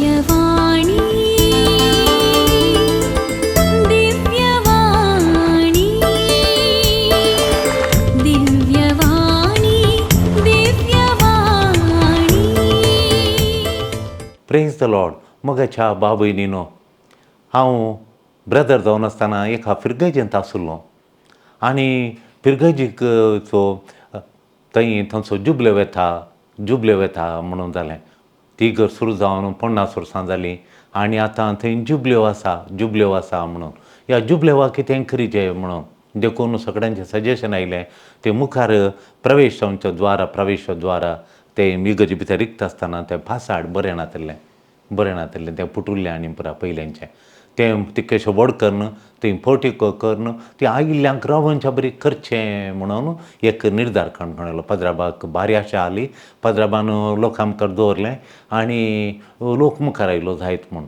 दिव्यवाणी, दिव्यवाणी, दिव्यवाणी, दिव्यवाणी. प्रेज the Lord. मोगाच्या बाबयनीनो, हांव ब्रदर जावन आसतना एका फिरगर्जेंत आसलो आनी फिरगर्जीक चो थंय थंयचो जुबले वेता, जुबले वेता म्हणून जालें. ती घर सुरू जावन 50 वर्सां जालीं आनी आतां थंय जुबल्यो आसा, जुबल्यो आसा म्हणून ह्या जुबलेवाक कितें करीचें म्हणून देखून सगळ्यांचें सजेशन आयलें. ते मुखार प्रवेश जावचो द्वारा, प्रवेश द्वारा ते इगर्जे भितर रिक्त आसतना तें फासाड बरें नातिल्लें, बरें नातिल्लें, तें पुटुल्लें आनी पुरा पयल्यांचें तें तितकेशें व्हड करून थंय पोर्टिको करून ती आयिल्ल्यांक रावोवच्या बरी करचें म्हणून एक निर्धार करून पद्राबाक भारी आशा आसली. पद्राबान लोकां मुखार दवरलें आनी लोक मुखार आयलो जायत म्हूण.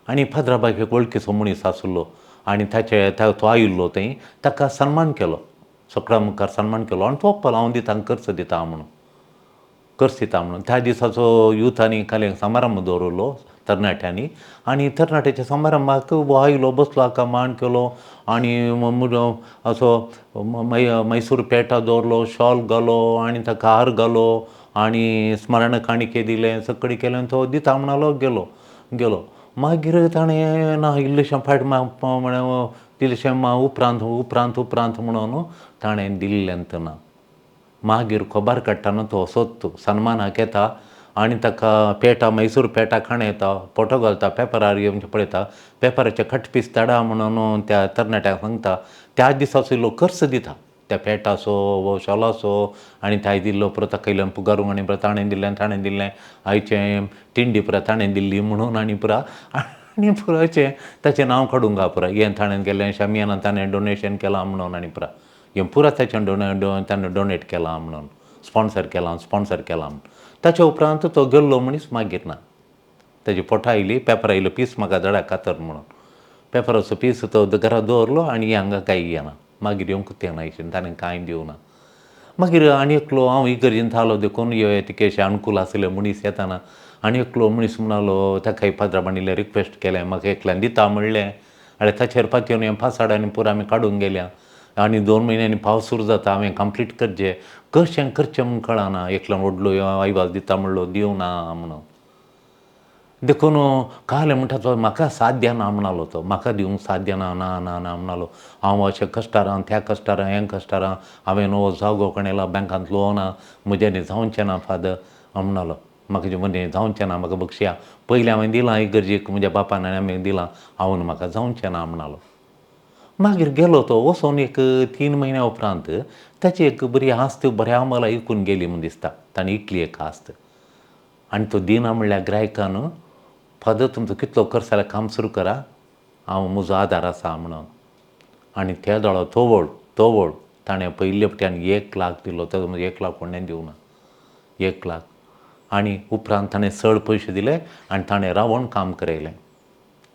आनी पद्राबाक एक वळखीचो मनीस आसलो आनी ताचे तो आयिल्लो थंय ताका सन्मान केलो, सगळ्यां मुखार सन्मान केलो आनी तो पळय हांव दिता, खर्च दिता म्हणून, खर्च दिता म्हणून. त्या दिसाचो युथांनी काल एक समारंभ दवरलो तरणाट्यांनी आनी तरणाट्याच्या समारंभाक हो आयलो, बसलो, हाका मान केलो आनी असो मैसूर पेठा दवरलो, शॉल घालो आनी ताका हार घालो आनी स्मरण काणके दिलें, सगळें केलें आनी तो दिता म्हणालो, गेलो गेलो. मागीर ताणें ना इल्लेशें फायट म्हळें इल्लेशें उपरांत उपरांत उपरांत म्हणून ताणें दिल्लें ना. मागीर खबर काडटा तो असोच सन्मानाक येता आनी ताका पेटा, मैसूर पेटा खाण येता, फोटो घालता पेपरार, येवन पळयता पेपराचे कट पीस धाडा म्हणून त्या तरणाट्यांक सांगता. त्या दिसाचो इल्लो खर्च दिता त्या पेटाचो वो शॉलाचो आनी ताय दिल्लो पुरो ताका इल्लें पुगारूंक आनी पुरो ताणें दिल्लें, ताणें दिल्लें आयचें तिंडी पुरा ताणें दिल्ली म्हणून आनी पुरा आनी पुराचें ताचें नांव काडूंक गा पुरा हें ताणें केलें, शामियाना ताणें डोनेशन केलां म्हणून आनी पुरा हें पुरा ताचें ताणें डोनेट केलां म्हणून, स्पॉन्सर केलां, स्पॉन्सर केलां म्हणून. ताच्या उपरांत तो गेल्लो मनीस मागीर ना. ताजी फोटो आयली, पेपर आयलो, पीस म्हाका धाडा कातर म्हणून. पेपराचो पीस तो घरा दवरलो आनी हांगा कांय येना. मागीर येवंक तें ना, ताणें कांय दिवना. मागीर आनी एकलो हांव इगर्जेंत आलो देखून तिकेशे अनुकूल आसले मनीस येताना आनी एकलो मनीस म्हणालो, ताका पाद्राबान इल्लें रिक्वेस्ट केलें, म्हाका एकल्यान दिता म्हणलें. आनी ताचेर पातयेवन हें पासाड आनी पुरो आमी काडूंक गेल्या आनी 2 म्हयन्यांनी पावस सुरू जाता, हांवें कंप्लीट करचें, कशें करचें म्हूण कळना. एकल्यान व्हडलो आयवाज दिता म्हणलो, दिवना म्हणून. देखून काल म्हणटा तो म्हाका साध्य ना म्हणालो, तो म्हाका दिवंक साध्य ना, ना ना ना म्हणालो. हांव अशें कश्टारां, त्या कश्टारां, हें कश्टारां, हांवें हो जागो कणेला बँकांत लोन, म्हज्यानी जावचें ना फादर म्हणालो, म्हाका म्हजें जावचें ना, म्हाका बक्षिया पयलीं हांवें दिलां इगर्जेक म्हज्या बापान आनी आमी दिलां, हांव म्हाका जावचें ना म्हणालो. मागीर गेलो तो वचोन एक 3 म्हयन्या उपरांत ताची एक बरी आस्त बऱ्या मला इकून गेली म्हूण दिसता. ताणें इकली एक आस्त आनी तो दिना म्हणल्यार ग्रायकान, फादर तुमचो कितलो खर्च जाल्यार काम सुरू करा, हांव म्हजो आदार आसा म्हणून. आनी त्या दोळो तोवळ तोवळ ताणें पयले फावटी 1 लाख दिलो. ताजो म्हजे 1 लाख कोणें दिवना, 1 लाख. आनी उपरांत ताणें चड पयशे दिले आनी ताणें रावण काम करयलें.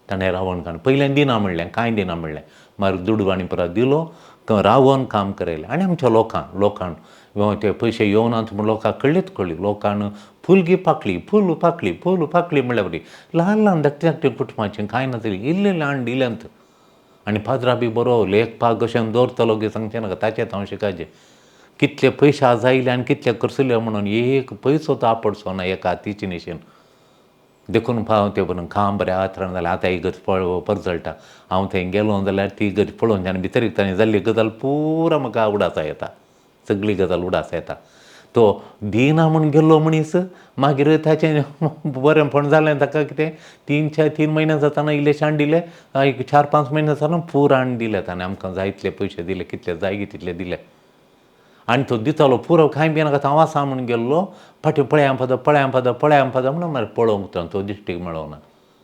ताणें रावण काम पयलें दिना म्हणलें, कांय दिना म्हणलें, मागीर दुडू आनी परत दिलो, रावण काम करयलें. आनी आमच्या लोकांक लोकांक ते पयशे येवनात म्हूण लोकांक कळ्ळीच कळ्ळी. लोकान फुलगी पाकळी, फूल पाकळी, फूल पाकळी म्हणल्यार बरी ल्हान ल्हान धाकटी धाकटी कुटुंबाचें कांय नासली इल्लें इल्लें हाडून दिल्यांत. आनी पाद्रा बी बरो लेखपाक कशें दवरतलो की सांगचें नाका, ताचें हांव शिकाचें. कितले पयशे आज आयले आनी कितले खर्चले म्हणून एक पयसो तो आपडचो ना एका हातीचे निशेन. देखून हांव तें बरोवन काम बरें आथरण जालें. आतां इगर्ज परजळटा. हांव थंय गेलो जाल्यार ती इगर्ज पळोवन आनी भितर ताणें जाल्ली गजाल पुरा म्हाका उडासा येता, सगळी गजाल उडासा येता. तो दिना म्हूण गेल्लो मनीस मागीर ताचें बरेंपण जालें ताका कितें 3-4 म्हयने जाताना इल्लेशें हाडून दिले, एक 4-5 म्हयने जाताना पुरो हाडून दिले ताणें. आमकां जाय तितले पयशे दिले, कितले जाय तितले दिले. आनी तो दितालो पुरो कांय बी नाका, हांव आसा म्हूण गेल्लो. फाटीं पळया फादर, पळया फादर, पळया फादर म्हणून मागीर पळोवंक तो दिश्टीक मेळोना.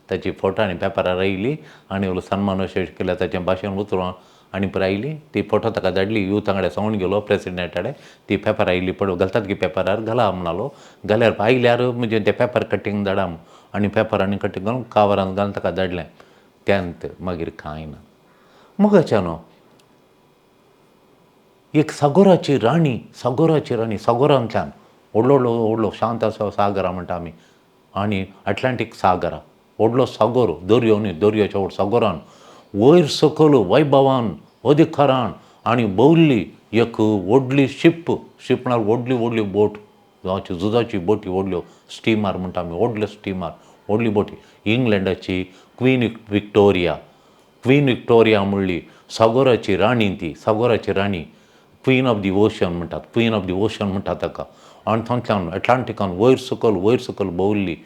ताची फोटो आनी पेपरार आयली आनी उलो सन्मान अशें केल्या ताचें भाशण उतरून आनी पळय आयली ती फोटो ताका धाडली. यूथ वांगडा सांगून गेलो प्रेसिडेंटा कडेन, ती पेपर आयली पळय घालतात की पेपरार घाला म्हणालो. घाल्यार आयल्यार म्हणजे तें पेपर कटींग धाडा म्हूण आनी पेपर आनी कटींग घालून कावरान घालून ताका धाडलें. त्यानंतर मागीर कांय ना. मोगाच्या न्हू एक सागोराची राणी, सागोराची राणी, सागोरांतल्यान व्हडलो व्हडलो व्हडलो शांत असो सागरा म्हणटा आमी, आनी अटलांटीक सागरा, व्हडलो सागोर, दर्यो न्ही, दर्याच्या व्हड सागोरान वयर सकयल वैभवान अधिकारान आनी भोंवल्ली एक व्हडली शिप. शिप म्हळ्यार व्हडली व्हडली बोट, झुजाची बोटी व्हडल्यो, स्टिमर म्हणटा आमी, व्हडल्यो स्टिमर, व्हडली बोटी. इंग्लंडाची क्वीन विक्टोरिया, क्वीन विक्टोरिया म्हणली सागोराची राणी, ती सागोराची राणी, क्वीन ऑफ the ocean म्हणटात, क्वीन ऑफ the ocean म्हणटात ताका. आनी थंयच्यान एटलांटिकान वयर सकयल वयर सकयल भोंवल्ली,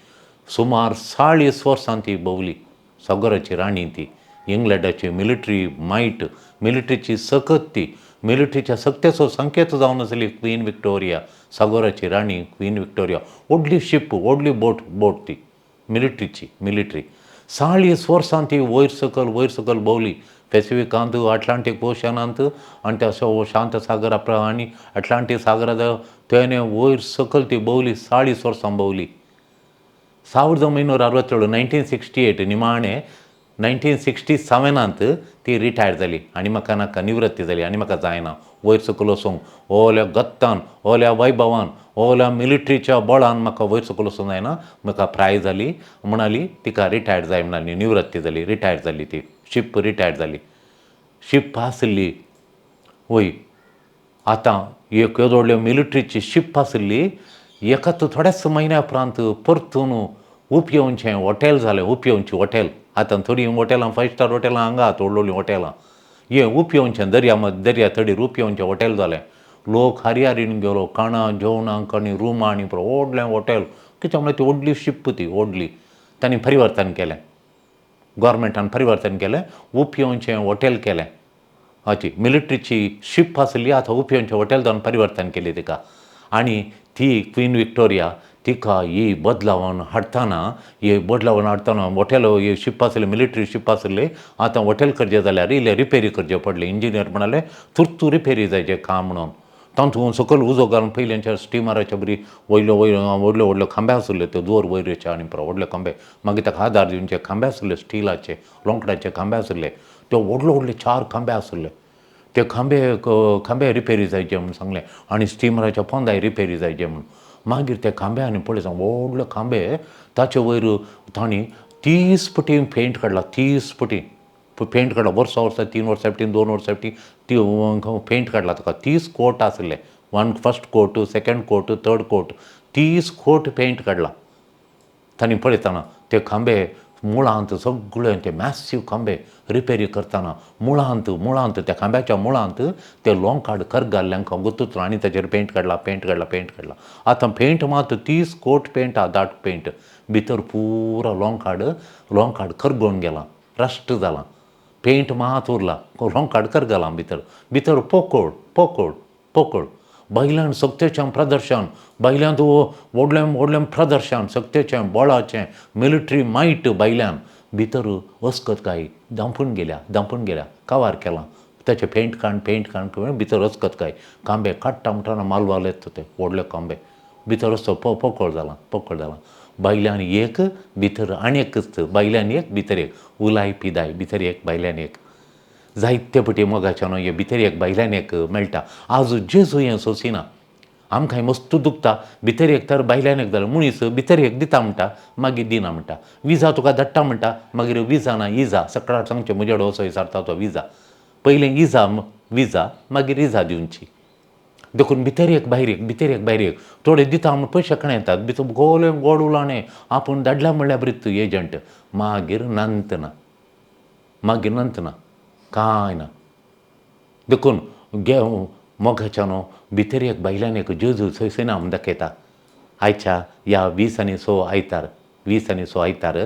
सुमार 40 वर्सां ती भोंवली. सागोराची राणी ती, इंग्लंडाची मिलिटरी मायट, मिलिटरीची सकत ती, मिलिटरीच्या सक्तेचो संकेत जावन आसली क्वीन विक्टोरिया, सागोराची राणी क्वीन विक्टोरिया. व्हडली शिप, व्हडली बोट, बोट ती मिलिटरीची, मिलिटरी. 40 वर्सां ती वयर सकयल वयर सकयल भोंवली, पॅसिफिकांत, अटलांटीक ओशनांत आनी त्या शांत सागरा आनी अटलांटीक सागरा तेणे वयर सकयल ती भोंवली, 40 वर्सां भोंवली. 1967 1968 निमाणें 1967 ती रिटायर जाली आनी म्हाका नाका, निवृत्ती जाली आनी म्हाका जायना वयर सकयल वचूंक. ओल्या गत्तान, ओल्या वैभवान, ओल्या मिलिटरीच्या बळान म्हाका वयर सकयल वचूंक जायना, म्हाका प्राय जाली म्हणाली, तिका रिटायर जाय म्हणाली, निवृत्ती जाली, रिटायर जाली ती, शिप रिटायर जाली. शिप आसली वय, आतां एक येदो व्हडल्यो मिलिटरीची शिप आसली, एका थोड्याच म्हयन्या उपरांत परतून उपयोवचें हॉटेल जालें, उपयोवचें हॉटेल. आतां थोडीं हॉटेलां, 5 स्टार हॉटेलां हांगा आहात, व्हडलीं व्हडलीं हॉटेलां. हें उपयोवचें दर्या दर्या तडीर उपयोवचें हॉटेल जालें. लोक हरिहरीन गेलो, खाणां जेवणांक आनी रुमां आनी व्हडलें हॉटेल. कित्याक म्हळ्यार ती व्हडली शिप, ती व्हडली. तांणी परिवर्तन केलें, गोवोरमेंटान परिवर्तन केलें, उपयोवचें हॉटेल केलें. हाची मिलिटरीची शिप आसली, आतां उपयोवचें हॉटेल जावन परिवर्तन केलें तिका. आनी ती क्वीन विक्टोरिया तिका ही बदलावन हाडटना, ही बदलावन हाडटना हॉटेल ही शिप आसली, मिलिटरी शिप आसली, आतां हॉटेल करचें जाल्यार इल्लें रिपेरी करचें पडलें. इंजिनियर म्हणाले तुर्तू रिपेरी जायचें काम म्हणून. तातूंत सकयल उजो घालून पयलींच्या स्टिमराच्या बरी वयल्यो वयल्यो व्हडल्यो व्हडल्यो खांबे आसले, त्यो जोर वयर येचे आनी व्हडले खांबे, मागीर ताका आदार दिवचे खांबे आसले, स्टिलाचे लोंकडाचे खांबे आसले, त्यो व्हडले व्हडले 4 खांबे आसले. ते खांबे खांबे रिपेरी जायचे म्हूण सांगलें आनी स्टिमराच्या पोंदाय रिपेरी जायचे म्हूण. मागीर ते खांबे आनी पळय व्हडले खांबे, ताचे वयर तांणी 30 पटी पेंट काडला, 30 पटी पेंट काडला. वर्सा वर्सा 3 वर्सां फावटी, 2 वर्सां फावटी ती पेंट काडला ताका. 30 कोट आसले, 1 first coat, second coat, third coat, 30 coat paint काडला तांणी. पळयतना ते खांबे मुळांत सगळे ते मॅसीव खांबे रिपेरी करतना मुळांत मुळांत त्या खांब्याच्या मुळांत ते लोंकाड करगाल्ल्यांक गुतूत आनी ताचेर पेंट काडला, पेंट काडला, पेंट काडला. आतां पेंट मात 30 कोट पेंट आहा, दाट पेंट, भितर पुरा लोंकाड लोंकाड करगोवन गेलां, रस्ट जालां, पेंट मात उरला, लोंकाड करगलां भितर, भितर पोकोळ पोकोळ पोकोळ. भायल्यान सक्तेचें प्रदर्शन, भायल्यान व्हडलें व्हडलें प्रदर्शन सक्तेचें, बळाचें, मिलिटरी मायट भायल्यान, भितर अस्कत काय दांपून गेल्या, दांपून गेल्या, कवार केलां ताचें पेंट काण, पेंट काण, भितर अस्कत काय खांबे काडटा म्हणटना मालवाल येता ते व्हडले खांबे, भितर असो पोकोळ जालां, पोकोळ जालां. भायल्यान एक भितर आनी एकच, भायल्यान एक भितर एक, उलाय पिदाय, भितर एक भायल्यान एक. जायते पटी मोगाच्या न्हय भितर एक भायल्यान एक मेळटा. आज जेजू हें सोंसिना, आमकां मस्त दुखता, भितर एक तर भायल्यान एक जाल्यार मनीस भितर एक दिता म्हणटा, मागीर दिना म्हणटा. विजा तुका धाडटा म्हणटा, मागीर विजा ना इजा. सकळाक सांगचें म्हजे कडेन असो विचारता तो विजा, पयलें इजा विजा, मागीर इजा दिवची. देखून भितर एक भायर एक, भितर एक भायर एक. थोडे दिता म्हूण पयशे कणें येतात, भितर गोले गोड उलोवणें, आपूण धाडल्या म्हणल्यार बरी एजंट, मागीर नंत ना, मागीर नंत ना, कांय ना. देखून गे मोगाच्या न्हू भितर एक भायल्यान एक जेजू सोंसिना म्हूण दाखयता. आयच्या ह्या 26 आयतार, 26 आयतार,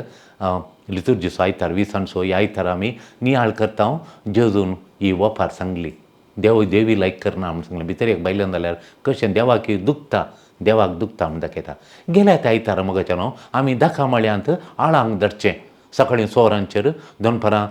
लितुर्जीचो आयतार, 26 ह्या आयतार आमी नियाळ करता. जेजून ही वपार सांगली, देव देवी लायक करना म्हूण सांगलें. भितर एक भायल्यान जाल्यार कशें देवाक दुखता, देवाक दुखता म्हूण दाखयता. गेल्या त्या आयतारा मोगाच्या न्हू आमी दाखा मळ्यांत आळांक धरचें, सकाळीं 6 वरांचेर, दनपारां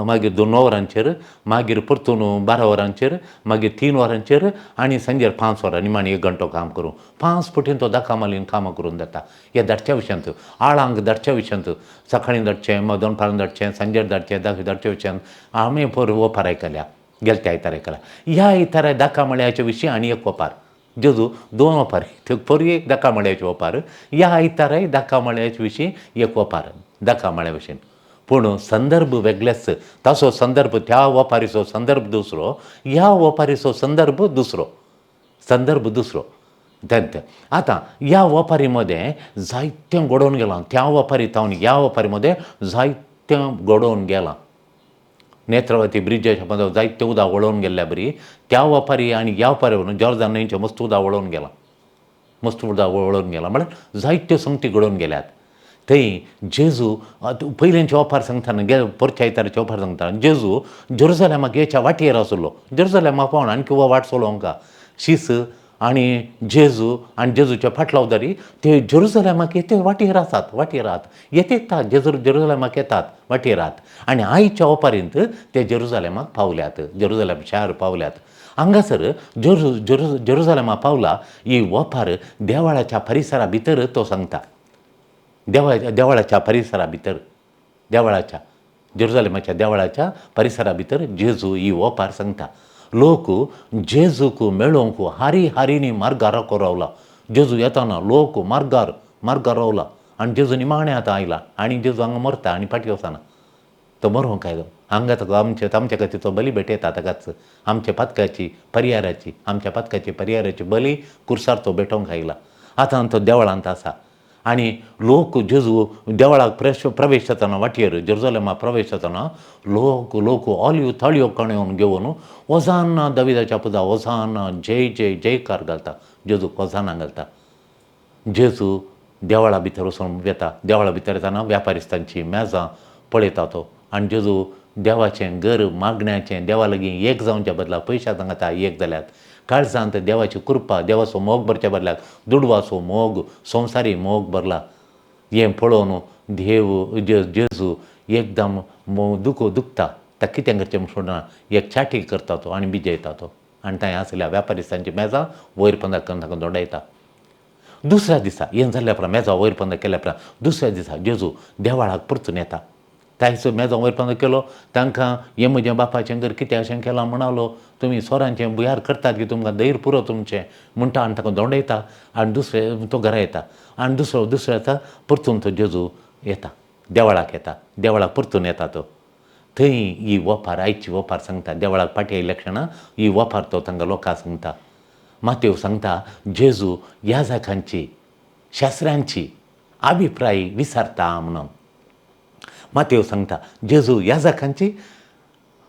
मागीर 9 वरांचेर, मागीर परतून 12 वरांचेर, मागीर 3 वरांचेर आनी सांजेर 5 वरां, निमाणी 1 घंटो काम करूं. 5 पटीन तो दाखा मालीन कामां करून जाता. ह्या धाडच्या विशयांत, आळांक धाडच्या विशयांत, सकाळीं धाडचें, दनपारां धाडचें, सांजेर धाडचें, धाडच्या विशयांत आमी पोर वोपार आयकल्या, गेलते आयतार आयकल्या. ह्या आयतारा दाखा मळ्याच्या विशीं आनी एक वपार. जेजू दोन ओपारी, त्यो परी एक दाका माळ्याची ओपार, ह्या आयताराय दाका माळ्याचे विशीं एक ओपार दाका माळ्या भशेन, पूण संदर्भ वेगळेच. ताचो संदर्भ, त्या ओपारीचो संदर्भ दुसरो, ह्या ओपारीचो संदर्भ दुसरो, संदर्भ दुसरो. तें आतां ह्या ओपारी मदें जायतें घडोवन गेलां. त्या ओपारी तावन ह्या ओपारी मदें जायतें घडोवन गेलां. नेत्रावती ब्रिजाच्या मदीं जायतें उदक वळोवन गेल्ल्या बरी त्या ओपारी आनी ह्या ओपारी वरून जॉर्दान न्हंयचें मस्त उदक वळोवन गेलां, मस्त उदक वळोवन गेलां. म्हळ्यार जायत्यो संगती घडोवन गेल्यात. थंय जेजू पयलींचे ओपार सांगतना, गे पोरच्या आयताराचे ओपार सांगतना, जेजू जेरुजलेमाक येच्या वाटेर आसलो. जेरुजलेमाक पावून आणखी हो वाट चलोवंक शीस आनी जेजू आनी जेजूच्या फाटलावदारी ते जेरुजलेमाक येते वाटेर आसात, वाटेर आहात, येतात जेरुजलेमाक येतात वाटेर आहात. आनी आयच्या ओपारींत ते जेरुजलेमाक पावल्यात, जेरुजलेम शार पावल्यात. हांगासर जेरु जेरु जेरुजलेमाक पावला ही ओपार देवळाच्या परिसरा भितर तो सांगता. देवळाच्या परिसरा भितर, देवळाच्या जेरुजलेमाच्या देवळाच्या परिसरा भितर जेजू ही ओपार सांगता. लोक जेजूक मेळोवंक हारी हारीनी मार्गार रावला. जेजू येताना लोक मार्गार मार्गार रावला आनी जेजू निमाणें आतां आयला आनी जेजू हांगा मरता आनी फाटीं वचना, तो मरोंक आयलो. हांगा ताका आमचे आमच्या खातीर तो बली भेटयता, ताकाच आमच्या पातकाची परिहाराची, आमच्या पातकाची परिहाराची बली कुर्सार तो भेटोवंक आयला. आतां तो देवळांत आसा आनी लोक जेजू देवळाक प्रवेश जातना, वाटेर जेरुजलेमाक प्रवेश जातना लोक लोक ऑलिव ताळयो कणेवन घेवन ओजाना दाविदाच्या पुता, ओजाना, जय जय जयकार घालता, जेजूक ओजाना घालता. जेजू देवळा भितर वचून वेता. देवळा भितर येताना व्यापारिस्तांची मेजां पळयता तो आनी जेजू देवाचें घर मागण्याचें, देवा लागीं एक जावच्या बदला पयशा सांगता एक जाल्यात. काळजांत देवाची कृपा, देवाचो मोग भरच्या बदल्याक दुडवाचो मोग, संवसारी मोग भरला. हें पळोवन देव जेजू एकदम दुखता. ताका कितें करचें म्हूण सोडना, एक चाटी करता तो आनी बिजयता तो आनी थंय आसल्या व्यापारिस्तांची मेजां वयर पंदा करून ताका दोडायता. दुसऱ्या दिसा हें जाल्ल्या उपरांत, मेजां वयर पंदा केल्या उपरांत दुसऱ्या दिसा जेजू देवळाक परतून येता. तांचो मेजां वयर पंदा केलो, तांकां हें म्हजें बापाचें घर कितें अशें केलां म्हणालो, तुमी सोरांचें भुयार करतात की तुमकां धैर्य पुरो तुमचें म्हणटा आनी ताका दोंडयता. आनी दुसरें तो घरा येता आनी दुसरो दुसऱ्या दिसा परतून तो जेजू येता, देवळाक येता, देवळाक परतून येता तो. थंय ही ओपार, आयची ओपार सांगता. देवळाक फाटीं आयिल्ल्या क्षणा ही ओपार तो तांकां लोकांक सांगता. मातेव सांगता जेजू याजकांची शास्त्र्यांची अभिप्राय विचारता म्हणून. मातेव सांगता जेजू याजकांची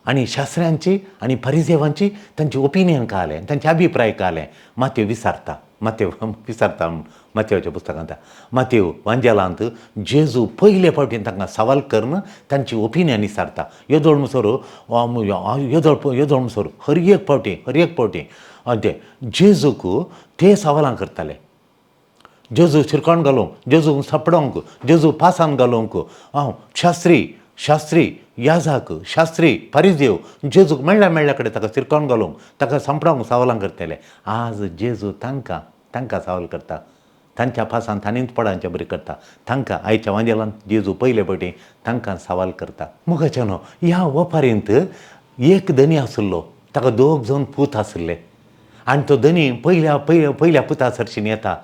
आनी शास्त्र्यांची आनी परिजेवांची तांची ओपिनियन कळ्ळें, तांचे अभिप्राय कळ्ळें. मातेव विचारता, मातेव विचारता. मातेवाच्या पुस्तकांत, मातेव वांजेलांत जेजू पयले फावटीन तांकां सवाल करून तांची ओपिनियन विचारता. येदोळ म्हणसर येदोळ येदोळ म्हणसर हर एक फावटी, हर एक फावटी ते जेजूक ते सवालां करताले. जेजू शिरकाण घालूंक, जेजूक सापडोवंक, जेजू पासान घालूंक हांव शास्त्री, शास्त्री याजक, शास्त्री परिदेव जेजूक मेळ्ळ्या मेळ्ळ्या कडेन ताका शिरकाण घालूंक, ताका सांपडोवंक सवालां करतले. आज जेजू तांकां तांकां सवाल करता, तांच्या पासान तांणीच पडांचे बरी करता. तांकां आयच्या वांजेलांत जेजू पयले फावटी तांकां सवाल करता. मुखाच्यानो ह्या वपारींत एक धनी आशिल्लो, ताका दोग जावन पूत आशिल्ले आनी तो धनी पयल्या पयल्या पयल्या पुता सरशीन येता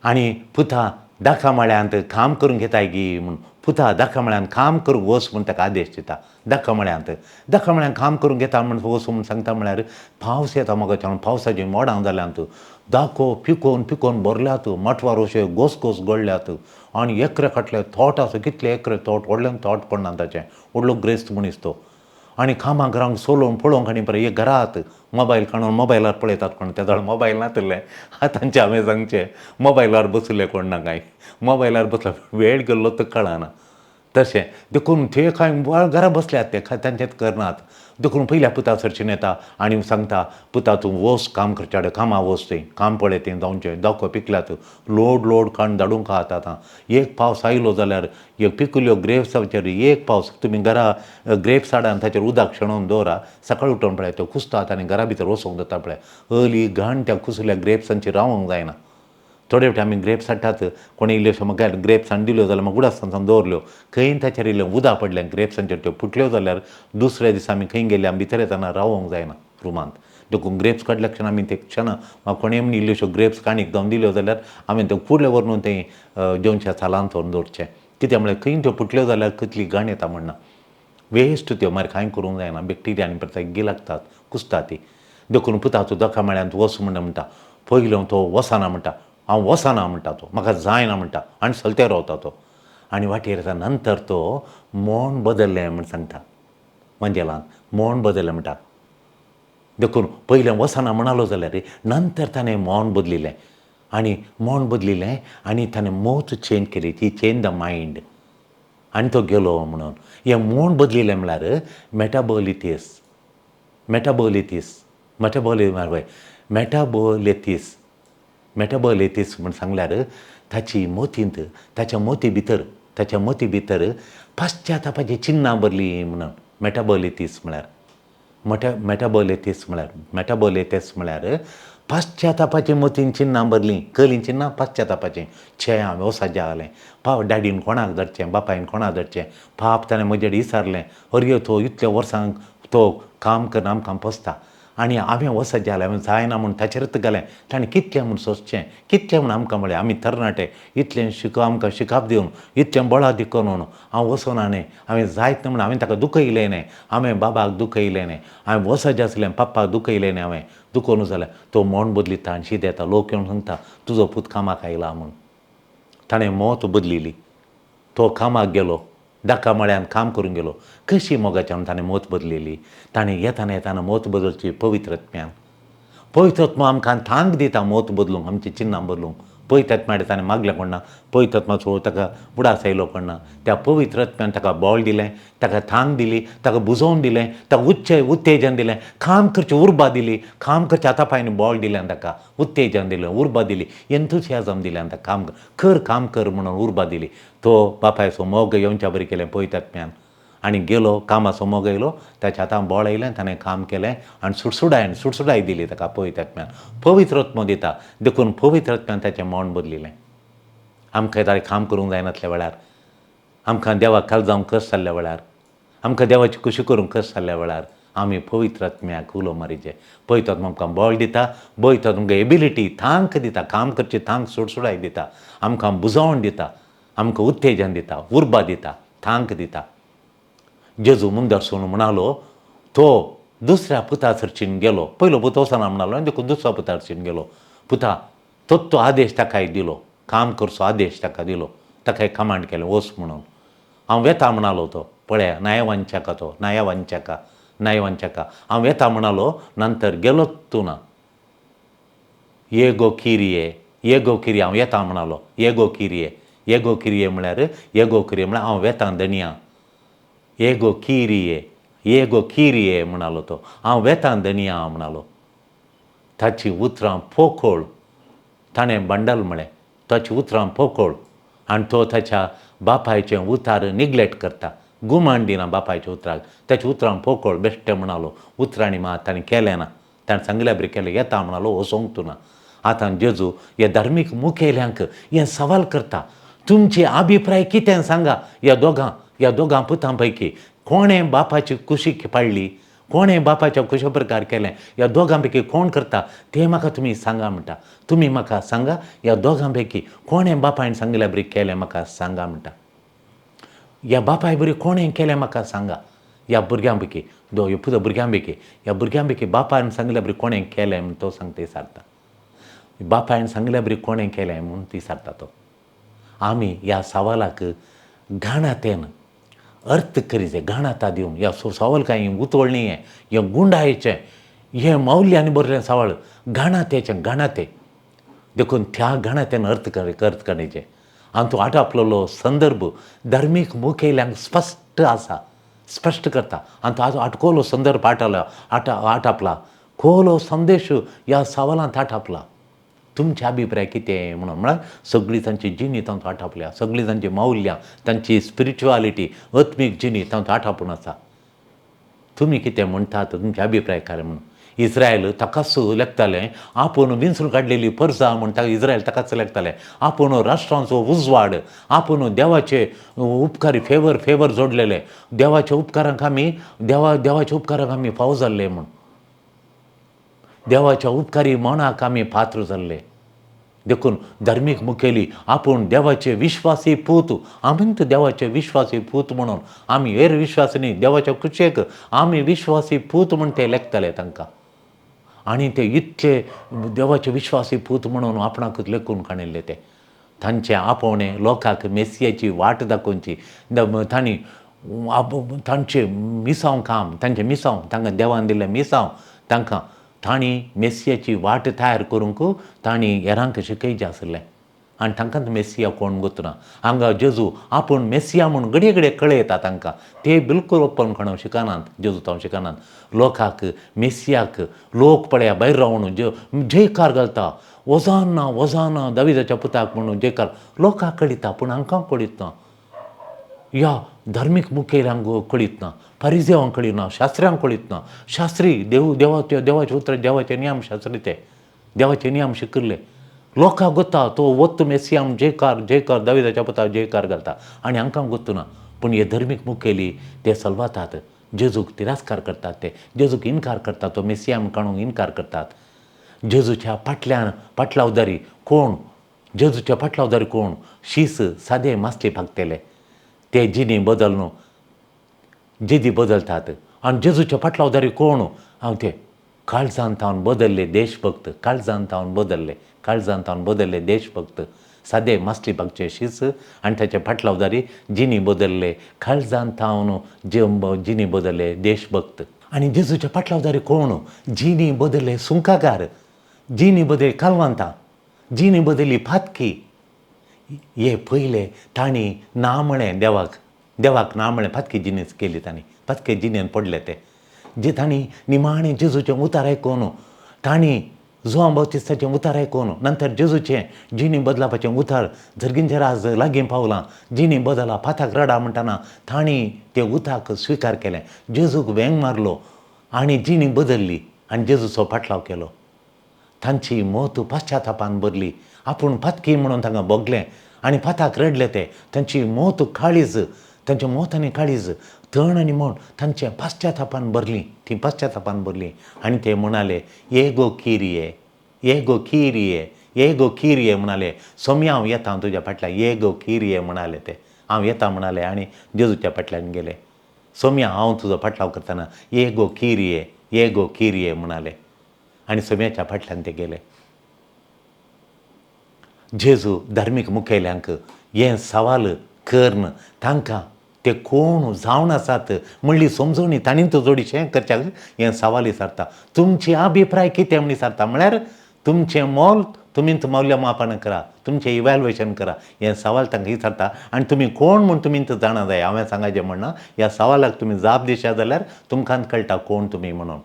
आनी पुता दाखा माळ्यांत काम करूंक घेताय गी म्हूण, पुता दाखा माळ्यांत काम करूंक वच म्हूण ताका आदेश दिता. दाखा माळ्यांत दाखा माळ्यांत काम करूंक घेता म्हूण वच म्हूण सांगता. म्हळ्यार पावस येता मगो, पावसाची मोडां जाल्यांत, दाखो पिकोवन पिकोवन भरल्यात, माटवार अशे गोस गोस गळ्ळ्यात आनी एकरे फाटले थोट आसा, कितले एकरे थोट, व्हडल्यान थोट पडना ताचें, व्हडलो ग्रेस्त मनीस तो. आनी कामाक रावंक चलोवंक पळोवंक आनी बरें एक घरात मोबायल काडून मोबायलार पळयतात कोण. त्या वेळार मोबायल नातिल्लें, आतांचें हांवें सांगचें मोबायलार बशिल्लें कोण ना, कांय मोबायलार बसला वेळ गेल्लो तो कळना. तशें देखून ते कांय घरा बसल्यात, ते कांय तांचें करनात. देखून पयल्या पुता सरशीन येता आनी सांगता, पुता तूं वच काम करच्या कडेन, कामां वच, थंय काम पळय, थंय जावचें, दाखो पिकल्यात, लोड लोड काडून धाडूंक आहात. आतां एक पावस आयलो जाल्यार एक पिकुल्यो ग्रेप्साचेर एक पावस, तुमी घरा ग्रेप्स हाडा आनी ताचेर उदक शेणोवन दवरा, सकाळी उठोवन पळय त्यो कुसतात आनी घरा भितर वचोंक जाता. पळय अली घाण त्या कुसुल्या ग्रेप्सांची रावंक जायना. थोडे फावटी आमी ग्रेप्स हाडटात, कोणी इल्ल्योश्यो म्हाका ग्रेप्स हाडून दिल्यो जाल्यार म्हाका उडास दवरल्यो, खंय ताचेर इल्लें उदक पडलें ग्रेप्सांचेर, त्यो फुटल्यो जाल्यार दुसऱ्या दिसा आमी खंय गेले आमी भितर येतना रावोंक जायना रुमांत. देखून ग्रेप्स काडल्या क्षण आमी ते क्षण म्हाका कोणें म्हण इल्ल्योश्यो ग्रेप्स काणीक जावन दिल्यो जाल्यार हांवें त्यो कुडले व्हरून तें जेवच्या सालांत व्हरून दवरचें. कित्याक म्हळ्यार खंय त्यो फुटल्यो जाल्यार कितली घाण येता म्हणना, वेस्ट त्यो, मागीर कांय करूंक जायना, बॅक्टिरिया आनी परत लागतात, कुसता ती. देखून पुता तूं दोका माळ्यांत वच म्हण म्हणटा. पयलो तो वचना म्हणटा, हांव वचना म्हणटा तो, म्हाका जायना म्हणटा आनी चलते रावता तो. आनी वाटेर येता नंतर तो मोन बदल्लें म्हण सांगता, मंजेलान मोन बदल्लें म्हणटा. देखून पयलें वचना म्हणालो जाल्यार नंतर ताणें मोन बदलिलें आनी मोन बदलिलें आनी ताणें मोत चेंज केली, ती चेंज the mind, आनी तो गेलो म्हणून. हें मोन बदलिलें म्हळ्यार मेटाबोलिथीस, मेटाबोलिथीस, मेटाबोलि म्हळ्यार मेटाबोलेथीस, मेटाबोलेथीस म्हण सांगल्यार ताची मोतींत, ताच्या मोती भितर, ताच्या मोती भितर पश्चातापाची चिन्नां भरलीं म्हणून. मेटाबोलेथीस म्हळ्यार मेटाबोलेथीस म्हळ्यार मेटाबोलेथीस म्हळ्यार पश्चातापाची मोतीन चिन्नां भरलीं. कलीं चिन्नां पश्चातापाचीं. छे हांवें वसाज्या जालें, पाव डॅडीन कोणाक धरचें, बापायन कोणाक धरचें, पाप ताणें म्हजेर विचारलें, अरयो तो इतल्या वर्सांक तो काम करून आमकां पोसता आनी हांवें वसत जालें, हांवें जायना म्हूण ताचेरच घालें. ताणें कितलें म्हूण सोंसचें, कितलें म्हूण आमकां म्हळें, आमी तरणाटे इतलें शिक, आमकां शिकाप दिवन इतलें बळा करून हांव वचना न्ही, हांवें जायत ना म्हूण हांवें ताका दुखयलें न्ही, हांवें बाबाक दुखयलें न्ही, हांवें वसत आसलें पप्पाक दुखयलें न्ही, हांवें दुखोवन जालें. तो मोण बदलिता आनी शीत येता, लोक येवन सांगता तुजो पूत कामाक आयला म्हूण. ताणें मोत बदलिली, तो कामाक गेलो, दाका मळ्यान काम करूंक गेलो. कशी मोगाच्यान ताणें मोत बदलिली. ताणें येताना येताना मोत बदलची पवित्रत्म्यान. पवित्रत्मा आमकां थांक दिता मोत बदलूंक, आमची चिन्नां बदलूंक. पवित्रत्म्या ताणें मागलें कोणा, पवित्रत्माचो ताका उडास आयलो कोणा, त्या पवित्रत्म्यान ताका बळ दिलें, ताका थांक दिली, ताका बुजोवन दिलें, ताका उच्च उत्तेजन दिलें, काम करची उर्बा दिली, काम करच्या हाता पांयांनी बळ दिलें, ताका उत्तेजन दिलें, उर्बा दिली, एन्थुसियाजम दिलें, ताका काम कर, काम कर म्हणून उर्बा दिली. तो बापायचो मोग येवच्या बरी केलें पवित्रत्म्यान आनी गेलो, कामाचो मोग येयलो, ताच्या हातान बळ आयलें, ताणें काम केलें आनी सुडसुडायन सुडसुडाय दिली ताका पवित्रत्म्यान. पवित्रत्म दिता, देखून पवित्रत्म्यान ताचें मन बदलिलें. आमकां ताणें काम करूंक जायनासल्या वेळार, आमकां देवाक खाल जावंक कश्ट जाल्ल्या वेळार, आमकां देवाची खुशी करूंक कश्ट जाल्ल्या वेळार आमी पवित्रत्म्याक उलो मारीचे. पवित्रत्म आमकां बळ दिता, पवित्रत्म आमकां एबिलिटी, थांक दिता, काम करची थांक सुडसुडाय दिता, आमकां बुजवण दिता, आमकां उत्तेजन दिता, उर्बा दिता, थांक दिता. जेजू मुंदरसून म्हणालो तो दुसऱ्या पुता सरचीन गेलो. पयलो पूत वचना म्हणालो आनी देखून दुसऱ्या पुता सरचीन गेलो. पुता तो तो आदेश ताकाय दिलो, काम करचो आदेश ताका दिलो, ताकाय कमांड केलें वच म्हणून. हांव वेता म्हणालो तो, पळया न्यायवांच्याका तो, न्यायवांच्याका, न्यायवांच्याका हांव वेता म्हणालो, नंतर गेलोच तूं ना. ये गो किरिये, ये गो किरिये, हांव येता म्हणालो. ये गो किरिये, ये गो किरिये म्हळ्यार, ये गो किरिये म्हळ्यार हांव वेता धनया. येगो किरिये, येगो किरिये म्हणालो तो, हांव वेता धनया म्हणालो. ताची उतरां पोकोळ, ताणें बंडल म्हळें, ताची उतरां पोकोळ आनी तो ताच्या बापायचें उतार निग्लेक्ट करता, गुमान दिना बापायच्या उतराक. ताची उतरां पोकोळ बेश्टें म्हणालो, उतरांनी मात ताणें केलें ना, ताणें सांगल्या बरी केलें, येता म्हणालो, वचोंक तूं ना. आतां जेजू ह्या धार्मीक मुखेल्यांक हें सवाल करता, तुमचे अभिप्राय कितें सांगा. ह्या दोगां, ह्या दोगां पुतां पैकी कोणें बापाची कुशी पाडली, कोणें बापाच्या कुशे प्रकार केलें, ह्या दोगां पैकी कोण करता तें म्हाका तुमी सांगा म्हणटा. तुमी म्हाका सांगा ह्या दोगां पैकी कोणें बापायन सांगिल्ल्या बरी केलें म्हाका सांगा म्हणटा. ह्या बापाय बरी कोणें केलें म्हाका सांगा. ह्या भुरग्यां पैकी, पुता भुरग्यां पैकी, ह्या भुरग्यां पैकी बापायन सांगिल्ल्या बरी कोणें केलें म्हूण तो सांगता विचारता. बापायन सांगिल्ल्या बरी कोणें केलें म्हूण ती विचारता तो. आमी ह्या सवालाक गाणातेन अर्थ करीत, गाणाता दिवन ह्या सवाल कांय उतवळ न्ही, हें हें गुंडायचें, हें मौल्यांनी बरलें सवाल गाणातेचें, गाणाते. देखून त्या गाणातेन अर्थ अर्थ करचें. आनी तो आटापलेलो संदर्भ धार्मीक मुखेल्यांक स्पश्ट आसा, स्पश्ट करता. आनी तो आटकोलो संदर्भ आटाला आटापला, खोलो संदेश ह्या सवालांत आटापला. तुमचे अभिप्राय कितें म्हणून म्हळ्यार सगळी तांची जिणी तांचो आटापल्या, सगळी तांची मौल्यां, तांची स्पिरिच्युआलिटी, आत्मीक जिणी तांचो आटापून आसा. तुमी कितें म्हणटात, तुमचे अभिप्राय काय म्हणून. इस्रायल ताकाच लेखतालें, आपूण विंचून काडलेली परजा म्हूण ताका इस्रायल ताकाच लेखतालें. आपूण राष्ट्रांचो उजवाड, आपूण देवाचे उपकारी फेवर फेवर जोडलेले, देवाच्या उपकारांक आमी देवाच्या उपकारांक आमी फावो जाल्ले म्हूण. देवाच्या उपकारी मनाक आमी पात्र जाल्ले. देखून धार्मीक मुखेली आपूण देवाचे विश्वासी पूत, आमी तर देवाचे विश्वासी पूत म्हणून आमी हेर विश्वासी न्ही, देवाच्या कुशेक आमी विश्वासी पूत म्हूण ते लेखताले तांकां. आनी ते इतले देवाचे विश्वासी पूत म्हणून आपणाकूच लेखून काडिल्ले ते. तांचें आपोवणें लोकांक मेसियाची वाट दाखोवची, तांणी तांचें मिसांव काम, तांचें मिसांव, तांकां देवान दिल्लें मिसांव तांकां तांणी मेसियाची वाट तयार करूंक तांणी हेरांक शिकयचें आशिल्लें. आनी तांकांच मेसिया कोण गोतना. हांगा जेजू आपूण मेसिया म्हूण घडये घडये कळयता तांकां, ते बिलकूल ओपन कोण शिकनात, जेजू तांव शिकनात. लोकांक मेसियाक लोक पळया भायर रावन जयकार घालता, वजाना वजाना दाविदाच्या पुताक म्हणून जयकार लोकांक कळयता, पूण हांकां कळीत ना, ह्या धार्मीक मुखेल्यांक कळीत ना, परिजेवांक कळीत ना, शास्त्र्यांक कळीत ना. शास्त्री देव देवाचे देवाचे उतर देवाचे नियम शास्त्री, ते देवाचे नियम शिकिल्ले. लोकांक गोता तो वत्त मेसिया जयकार जयकार दाविदाच्या पुताक जयकार घालता, आनी हांकां गोत्तू ना. पूण हे धर्मीक मुखेली ते सलवातात, जेजूक तिरस्कार करतात, ते जेजूक इनकार करतात, तो मेसिया काडूंक इनकार करतात. जेजूच्या फाटल्यान फाटलावदारी कोण, जेजूच्या फाटलावदारी कोण, शीस सादे मासले भागतले, ते जिणी बदल न्हू जिदी बदलतात. आनी जेजूच्या फाटलावदारी कोण, हांव ते काळजान थावन बदल्ले देशभक्त, काळजान थावन बदल्ले, काळजान थावन बदल्ले देशभक्त, सादे मासली भागचे शीस आनी ताचे फाटलावदारी जिणी बदल्ले, काळजान थावन जिणी बदल्ले देशभक्त. आनी जेजूच्या फाटलावदारी कोण, जिणी बदल्ले सुंकागार, जिणी बदल्ले कालवांतां, जिणी बदल्ली फातकी. हे पयले तांणी ना म्हळें देवाक, देवाक ना म्हळें, फातकी जिणेच केली तांणी, फातके जिणेन पडले ते. जे तांणी निमाणें जेजूचें उतार आयकून, तांणी जुवां बाप्तिस्ताचें उतार आयकून नंतर जेजूचें जिणी बदलापाचें उतार जर्गींचें राज लागीं पावलां, जिणी बदला फाताक रडा म्हणटना तांणी ते उताक स्विकार केलें, जेजूक वेंग मारलो आनी जिणी बदल्ली आनी जेजूचो फाटलाव केलो. तांची मत पश्चातापान भरली, आपूण पातकी म्हणून तांकां भोगलें आनी फाताक रडले ते. तांची मत काळीज, तांचें मत आनी काळीज तण आनी म्हण तांचें पश्चातापान भरलीं, तीं पश्चातापान भरलीं आनी ते म्हणाले ये गो किरिये, ये गो किरिये, ये गो किरिये म्हणाले. सोम्या हांव येता तुज्या फाटल्यान, ये गो किरिये म्हणाले ते, हांव येता म्हणाले आनी जेजूच्या फाटल्यान गेले. सोम्या हांव तुजो फाटलाव करतना ये गो किरिये, ये गो किरिये म्हणाले आनी सोम्याच्या फाटल्यान ते गेले. जेजू धार्मीक मुखेल्यांक हें सवाल करून तांकां ते कोण जावन आसात म्हणली समजवणी तांणी तो जोडीशें करच्याक हें सवाल विचारता. तुमची अभिप्राय कितें म्हण विचारता, म्हळ्यार तुमचें मोल तुमी मौल्य मापन करा, तुमचें इव्हॅल्युएशन करा, हें सवाल तांकां विचारता. आनी तुमी कोण म्हूण तुमी जाणा जाय. हांवें सांगाचें म्हणना, ह्या सवालाक तुमी जाप दिशात जाल्यार तुमकां कळटा कोण तुमी म्हणून.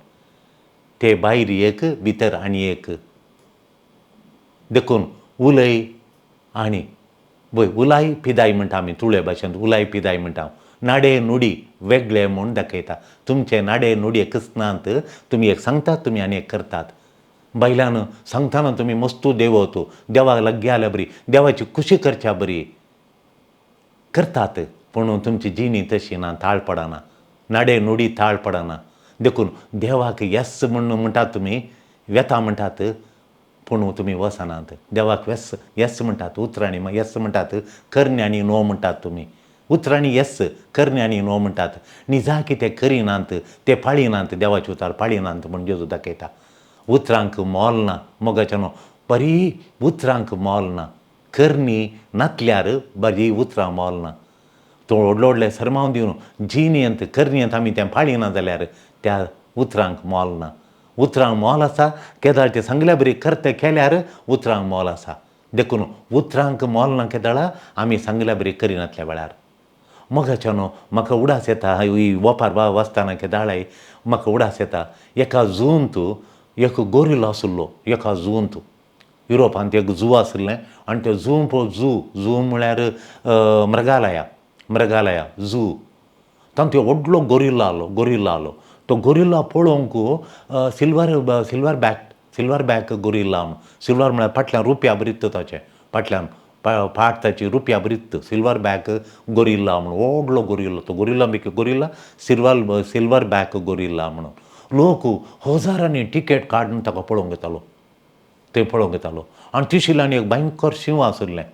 ते भायर एक भितर आनी एक. देखून उलय आनी वय उलाय पिदाय म्हणटा आमी तुळे भाशेंत, उलाय पिदाय म्हणटा. नाडे नुडी वेगळे म्हूण दाखयता. तुमचे नाडे नुडी एकच नात, तुमी एक सांगतात तुमी आनी एक करतात. बायलान सांगतना तुमी मस्तू देवतो, देवाक लागीं आल्या बरी, देवाची खुशी करच्या बरी करतात, पूण तुमची जिणी तशी ना, ताळ पडना, नाडे नुडी ताळ पडना. देखून देवाक येस म्हूण म्हणटात तुमी, वेता म्हणटात, पूण तुमी वचनात. देवाक येस येस म्हणटात, उतरांनी येस म्हणटात, करण्यांनी नो म्हणटात तुमी. उतरांनी येस, करण्यांनी नो म्हणटात. निजा कितें करिनात, ते पाळिनात, देवाचे उतार पाळिनात म्हूण जेजू दाखयता. उतरांक मोल ना मोगाचें न्हू, बरी उतरांक मोल ना, करणी नातल्यार बरी उतरां मोल ना. तो व्हडलो व्हडले सरमांव दिवन जिणेंत करण्यांत आमी तें पाळिना जाल्यार त्या उतरांक मोल ना. उतरांक मोल आसा केदाळ तें सांगल्या बरी करते केल्यार उतरांक मोल आसा. देखून उतरांक मोल ना केदाळा आमी सांगल्या बरी करिनातल्या वेळार. मोगाचें न्हू म्हाका उडास येता ही वोपार वाचतना केदाळाय म्हाका उडास येता. एका जूंत एक गोरिल्लो आशिल्लो, एका जूंत युरोपांत एक जू आशिल्लें आनी ते जू पळोवन जू जू म्हळ्यार मृगालया, मृगालया जू, तातूंत व्हडलो गोरिल्लो आलो, गोरिल्लो आलो. तो गोरिल्ला पळोवंक silver silver back, silver back gorilla म्हूण. सिल्वर म्हळ्यार फाटल्यान रुपया बरीत ताचें, फाटल्यान फाट ताची रुपया बरीत, सिल्वर बॅक गोरिल्ला म्हणून व्हडलो गोरिल्लो. तो गोरिल्ला बेकी gorilla, silver silver back gorilla म्हणून लोक हजारांनी टिकेट काडून ताका पळोवंक येतालो, थंय पळोवंक येतालो. आनी तिशिलांनी एक भयंकर शींव आशिल्लें,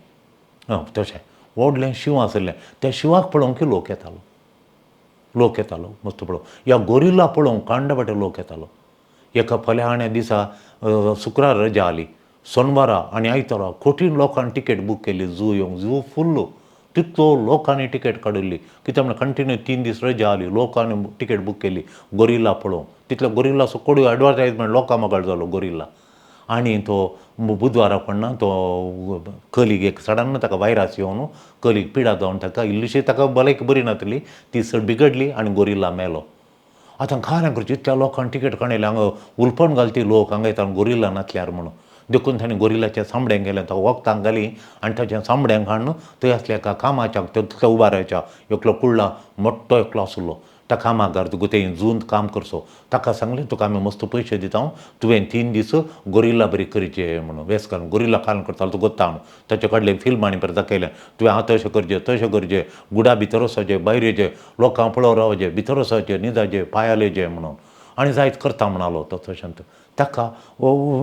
तशें व्हडलें शींव आशिल्लें, त्या शिंवाक पळोवंक लोक येतालो, लोक येतालो मस्त पळोवंक. ह्या गोरिल्ला पळोवंक कांडवाटे लोक येतालो. एका फल्याण्या दिसा शुक्रार रजा आली, सोनवारा आनी आयतारा कोटीन लोकांनी टिकेट बूक केली झू येवंक. झू फुल्ल, तितलो लोकांनी टिकेट काडिल्ली. कित्याक म्हणल्यार कंटिन्यू 3 दीस रजा आली, लोकांनी टिकेट बूक केली गोरिल्ला पळोवंक. तितलो गोरिल्लाचो कोडू एडवर्टायजमेंट लोकां मगाळ जालो गोरिल्ला. आनी तो बुधवारा पडना तो कलीग एक सडन ताका वायरस येवन कलीग पिडा जावन ताका इल्लीशी ताका भलायकी बरी नासली, ती चड बिगडली आनी गोरिल्ला मेलो. आतां कांय करचें, इतल्या लोकांनी टिकेट काडली, हांगा उलपण घालती लोक हांगा येता गोरिल्ला नासल्यार म्हणून. देखून ताणें गोरिल्लाच्या सांबड्यांक गेलें, ताका वखदां घालीं आनी ताच्या सांबड्यांक हाडून थंय आसल्या एका कामाच्या तितलो उबारायच्या एकलो कुडला मोठो एकलो आसलो, त्या कामागार तुका थंय जून काम करचो, ताका सांगलें तुका आमी मस्त पयशे दिता, तुवें 3 दीस गोरिल्ला बरी करचे म्हणून. वेस घालून गोरिल्ला काल करतालो तो गोत्ता म्हणून ताचे कडले फिल्म आनी परत दाखयलें, तुवें आतां तशें करचें तशें करचें, गुडा भितर वचपाचें भायर येचें, लोकांक पळोवंक रावचें, भितर वचपाचें न्हिदाचें पांयार येचें म्हणून. आनी जायत करता म्हणालो तो तशें ताका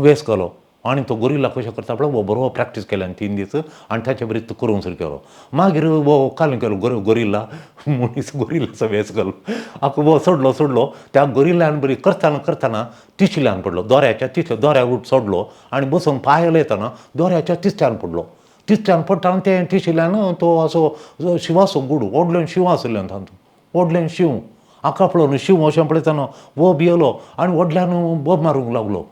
वेस घालो आनी तो गोरिल्ला कशें करता पळय हो बरो प्रॅक्टीस केल्यान 3 दीस आनी ताचे बरी तो करूंक सुरू केलो. मागीर हो काल केलो गोरिल्ला मनीस गोरिल्लाचो वेस घालो, आतां हो सोडलो सोडलो त्या गोरिल्लान बरी करतना करतना तिसल्यान पडलो, दोऱ्याच्या तिसल्या दोऱ्या उठ सोडलो आनी बसून पांय येतना दोऱ्याच्या तिसल्यान पडलो. तिसल्यान पडटा तें तिशिल्ल्यान तो असो शिंवाचो गुडू व्हडल्यान शिंव आशिल्ल्यान तातूंत व्हडल्यान शिंव आका पळोवन शिंव अशें पळयतना वो भियेलो आनी व्हडल्यान बोब मारूंक लागलो.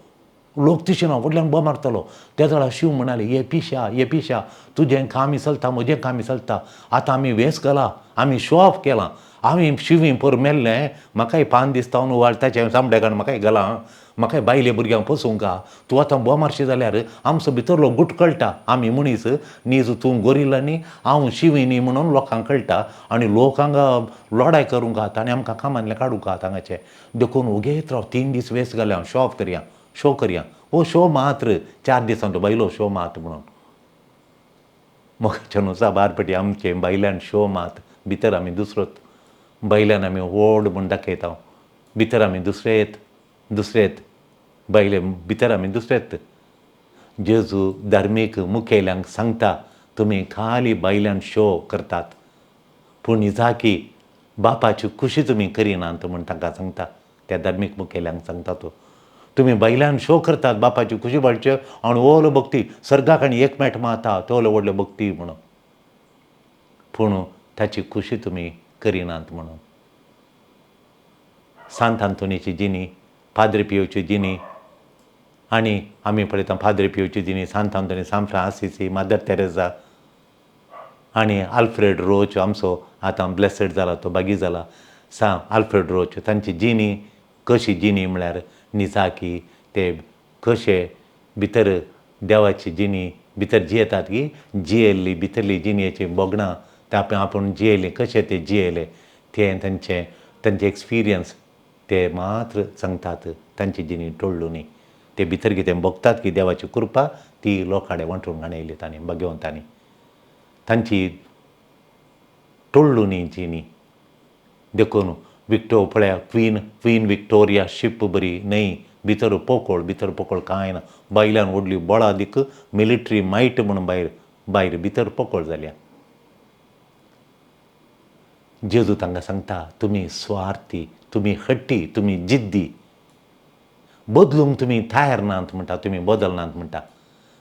लोक तिशिना व्हडल्यान बोब मारतालो. त्या वेळार शिंव म्हणाले, ये पिशा ये पिशा, तुजें कामी चलता म्हजें कामी चलता, आतां आमी वेस घाला, आमी शो ऑफ केलां, आमी शिंवी पोर मेल्लें, म्हाकाय पान दिसता न्हू वाळ ताच्या चामड्याक म्हाकाय घालां, म्हाकाय बायले भुरग्यांक पोसूंक, तूं आतां बोब मारशी जाल्यार आमचो भितरलो गुट कळटा, आमी मनीस नीज तूं गोरिल्ला न्ही हांव शिंवी न्ही म्हणून लोकांक कळटा आनी लोक हांगा लडाय करूंक आहात आनी आमकां कामांतलें काडूंक आहात हांगाचें, देखून ओगेत राव, 3 दीस वेस घाले हांव शो ऑफ करया शो करया, हो शो मात्र 4 दिसां तो बायलो शो मात म्हणून. मोगाच्या न्हू साबार पटी आमचे बायल्यान शो मात, भितर आमी दुसरोच, बायल्यान आमी व्हड म्हूण दाखयता, भितर आमी दुसरेत दुसरेत, बायले भितर आमी दुसरेत. जेजू धार्मीक मुखेल्यांक सांगता, तुमी खाली बायल्यान शो करतात पूण निजाकी बापाची खुशी तुमी करिनात म्हूण तांकां सांगता, त्या धार्मीक मुखेल्यांक सांगता तो, तुमी बायल्यान शो करतात बापाची खुशी बाळचे आनी ओलो भक्ती सर्गाक आनी एक मेट माता तोलो व्हडलो भक्ती म्हणून, पूण ताची खुशी तुमी करिनात म्हणून. सांत आंतोनीची जिणी, पाद्रे पियोची जिणी, आनी आमी पळयता पाद्रे पियोची जिणी, सांत आंतोनी, सांत फ्रांसिसी, मदर तेरेजा आनी आल्फ्रेड रोच आमचो आतां ब्लेसड जाला, तो बागी जाला, सा आल्फ्रेड रोच, तांची जिणी कशी जिणी म्हळ्यार निजाकी ते कशे भितर देवाची जिणी भितर जियेतात की जियेल्ली भितरली जिणेची भोगणां ते आपूण जियेली कशे ते जियेले ते तांचे तांचे एक्सपिरियन्स ते मात्र सांगतात, तांची जिणी टोळ्ळू न्ही, ते भितर कितें भोगतात की देवाची कृपा ती लोकां कडेन वांटून घाणयली तांणी भाग्यवंतांनी, तांची टोळ्ळू न्ही जिणी. देखून विक्टो पळया क्वीन क्वीन विक्टोरिया शीप बरी न्हय, भितर पोकोळ भितर पोकोळ कांय ना, बायल्यान व्हडली बळादीक मिलिटरी मायट म्हणून भायर भायर भितर पोकोळ जाल्या. जेजू तांकां सांगता, तुमी स्वार्थी, तुमी हट्टी, तुमी जिद्दी, बदलूंक तुमी तयार नात म्हणटा, तुमी बदलनात म्हणटा,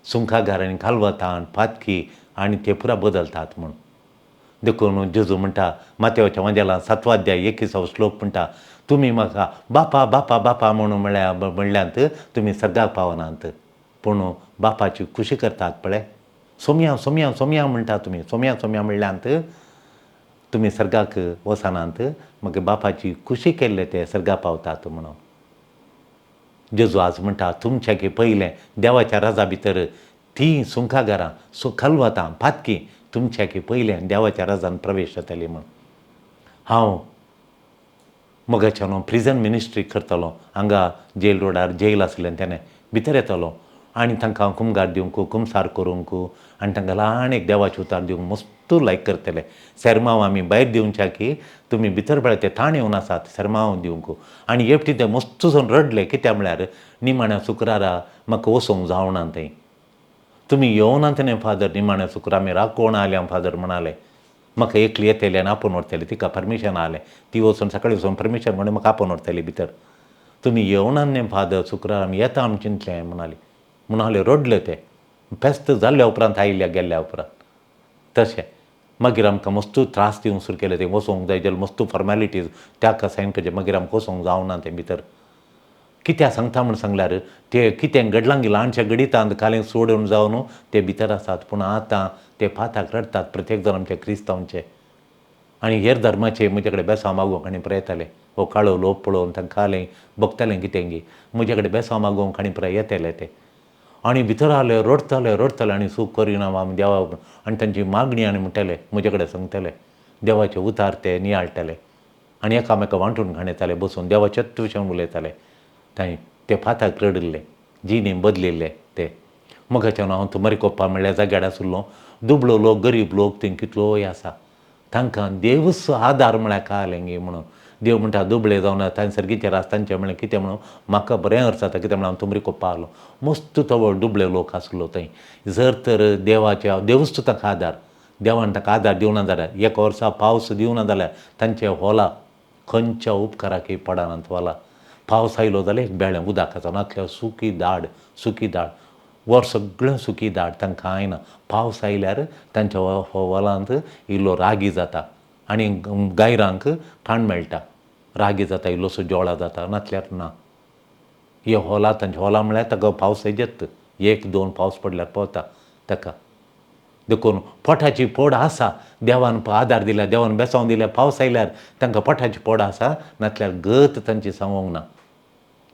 सुंखागार आनी कालवतां पातकी आनी ते पुरा बदलतात म्हूण. देखून जेजू म्हणटा मातेवाच्या वांजेलां 7वो अध्याय 21वो श्लोक म्हणटा, तुमी म्हाका बापा बापा बापा म्हणून म्हळ्यार म्हणल्यांत तुमी सर्गाक पावनात, पूण बापाची खुशी करतात पळय, सोमया सोमया सोमया म्हणटा तुमी, सोमया सोमया म्हणल्यांत तुमी सर्गाक वचनात, मागीर बापाची खुशी केल्ले ते सर्गाक पावतात म्हणून. जेजू आज म्हणटा, तुमच्या की पयलें देवाच्या राजा भितर तीं सुंखागारां सु खलवतां पातकी तुमच्या की पयलें देवाच्या राजान प्रवेश जातली म्हूण. हांव मोगाच्यान प्रिजन मिनिस्ट्री करतालो, हांगा जेल रोडार जेल आसलें तेणें भितर येतालो आनी तांकां कुमगार दिवंक, कुमसार करूंक आनी तांकां ल्हान एक देवाचें उतार दिवंक मस्त मस्तू लायक करतले. सेरमांव आमी भायर दिवच्या की तुमी भितर पळय ते ताण येवन आसात सेरमांव दिवंक. आनी एकटी ते मस्तू जावन रडले, कित्याक म्हळ्यार निमाण्या शुक्रारा म्हाका वचोंक जावना थंय, तुमी येवना न्ही फादर, निमाण्या शुक्रार आमी राखोवन आयल्या फादर म्हणाले. म्हाका एकली येतली आनी आपोवन व्हरतली, तिका परमिशन आसलें, ती वचून सकाळीं वचून परमिशन म्हणून म्हाका आपोवन व्हरतली भितर. तुमी येवना न्ही फादर शुक्रार आमी येता आमी चिंतलें म्हणाली, म्हणाले रडले ते फेस्त जाल्ल्या उपरांत आयिल्ल्या गेल्ल्या उपरांत. तशें मागीर आमकां मस्तू त्रास दिवंक सुरू केले, तें वचोंक जाय जाल्यार मस्तू फॉर्मेलिटीज ताका सायन करचें, मागीर आमकां वचोंक जावना तें भितर. कित्याक सांगता म्हूण सांगल्यार ते कितें घडलां गी ल्हानशा घडितांत कालें सोडून जावन ते भितर आसात, पूण आतां ते पाताक रडटात प्रत्येक जाण आमचे क्रिस्तांवचे आनी हेर धर्माचे म्हजे कडेन बेसांव मागूंक आनी पुराय येताले. हो काळो लोक पळोवन तांकां आलें भोगतालें कितें गी, म्हजे कडेन बेसांव मागूंक आनी पुराय येताले ते. आनी भितर आले रडटाले रडटाले आनी सूख करिना आमी देवा आनी तांची मागणी आनी म्हणटाले म्हजे कडेन सांगताले, देवाचे उतार ते नियाळटाले आनी एकामेका वांटून घाणयताले बसून देवाचेच विशय उलयताले. थंय ते फाताक रडिल्ले, जिणे बदलिल्ले ते. मगाच्यान हांव तुमरीकोप्पा म्हणल्यार जाग्यार आशिल्लो, दुबळो लोक गरीब लोक थंय कितलोय आसा, तांकां देवूच आदार म्हळ्यार कळ्ळें गे म्हणून. देव म्हणटा दुबळे जावन तांचे सर्गीचेर आसा तांचें म्हणलें कितें म्हणून म्हाका बरें अर्थ जाता, कितें म्हणून हांव तुमरीकोप्पा आसलो. मस्त तवळ दुबळे लोक आसलो थंय. जर तर देवाच्या देवूच तांकां आदार, देवान तांकां आदार दिवना जाल्यार, एका वर्सा पावस दिवना जाल्यार तांचे होला खंयच्या उपकाराकय पडनात होला. पावस आयलो जाल्यार एक बेळें उदक आसा, नातल्यार सुकी दाड, सुकी दाड वर्स सगळें सुकी दाड, तांकां कांय ना. पावस आयल्यार तांच्या होलांत इल्लो रागी जाता आनी गायरांक खाण मेळटा, रागी जाता इल्लोसो जोळा जाता, नातल्यार ना. हे होला तांच्या होला म्हळ्यार ताका पावस येत, एक दोन पावस पडल्यार पावता ताका. देखून पोटाची पोड आसा, देवान आदार दिल्या, देवान बेसांव दिल्या, पावस आयल्यार तांकां पोटाची पोड आसा, नातल्यार गत तांची सांगूंक ना.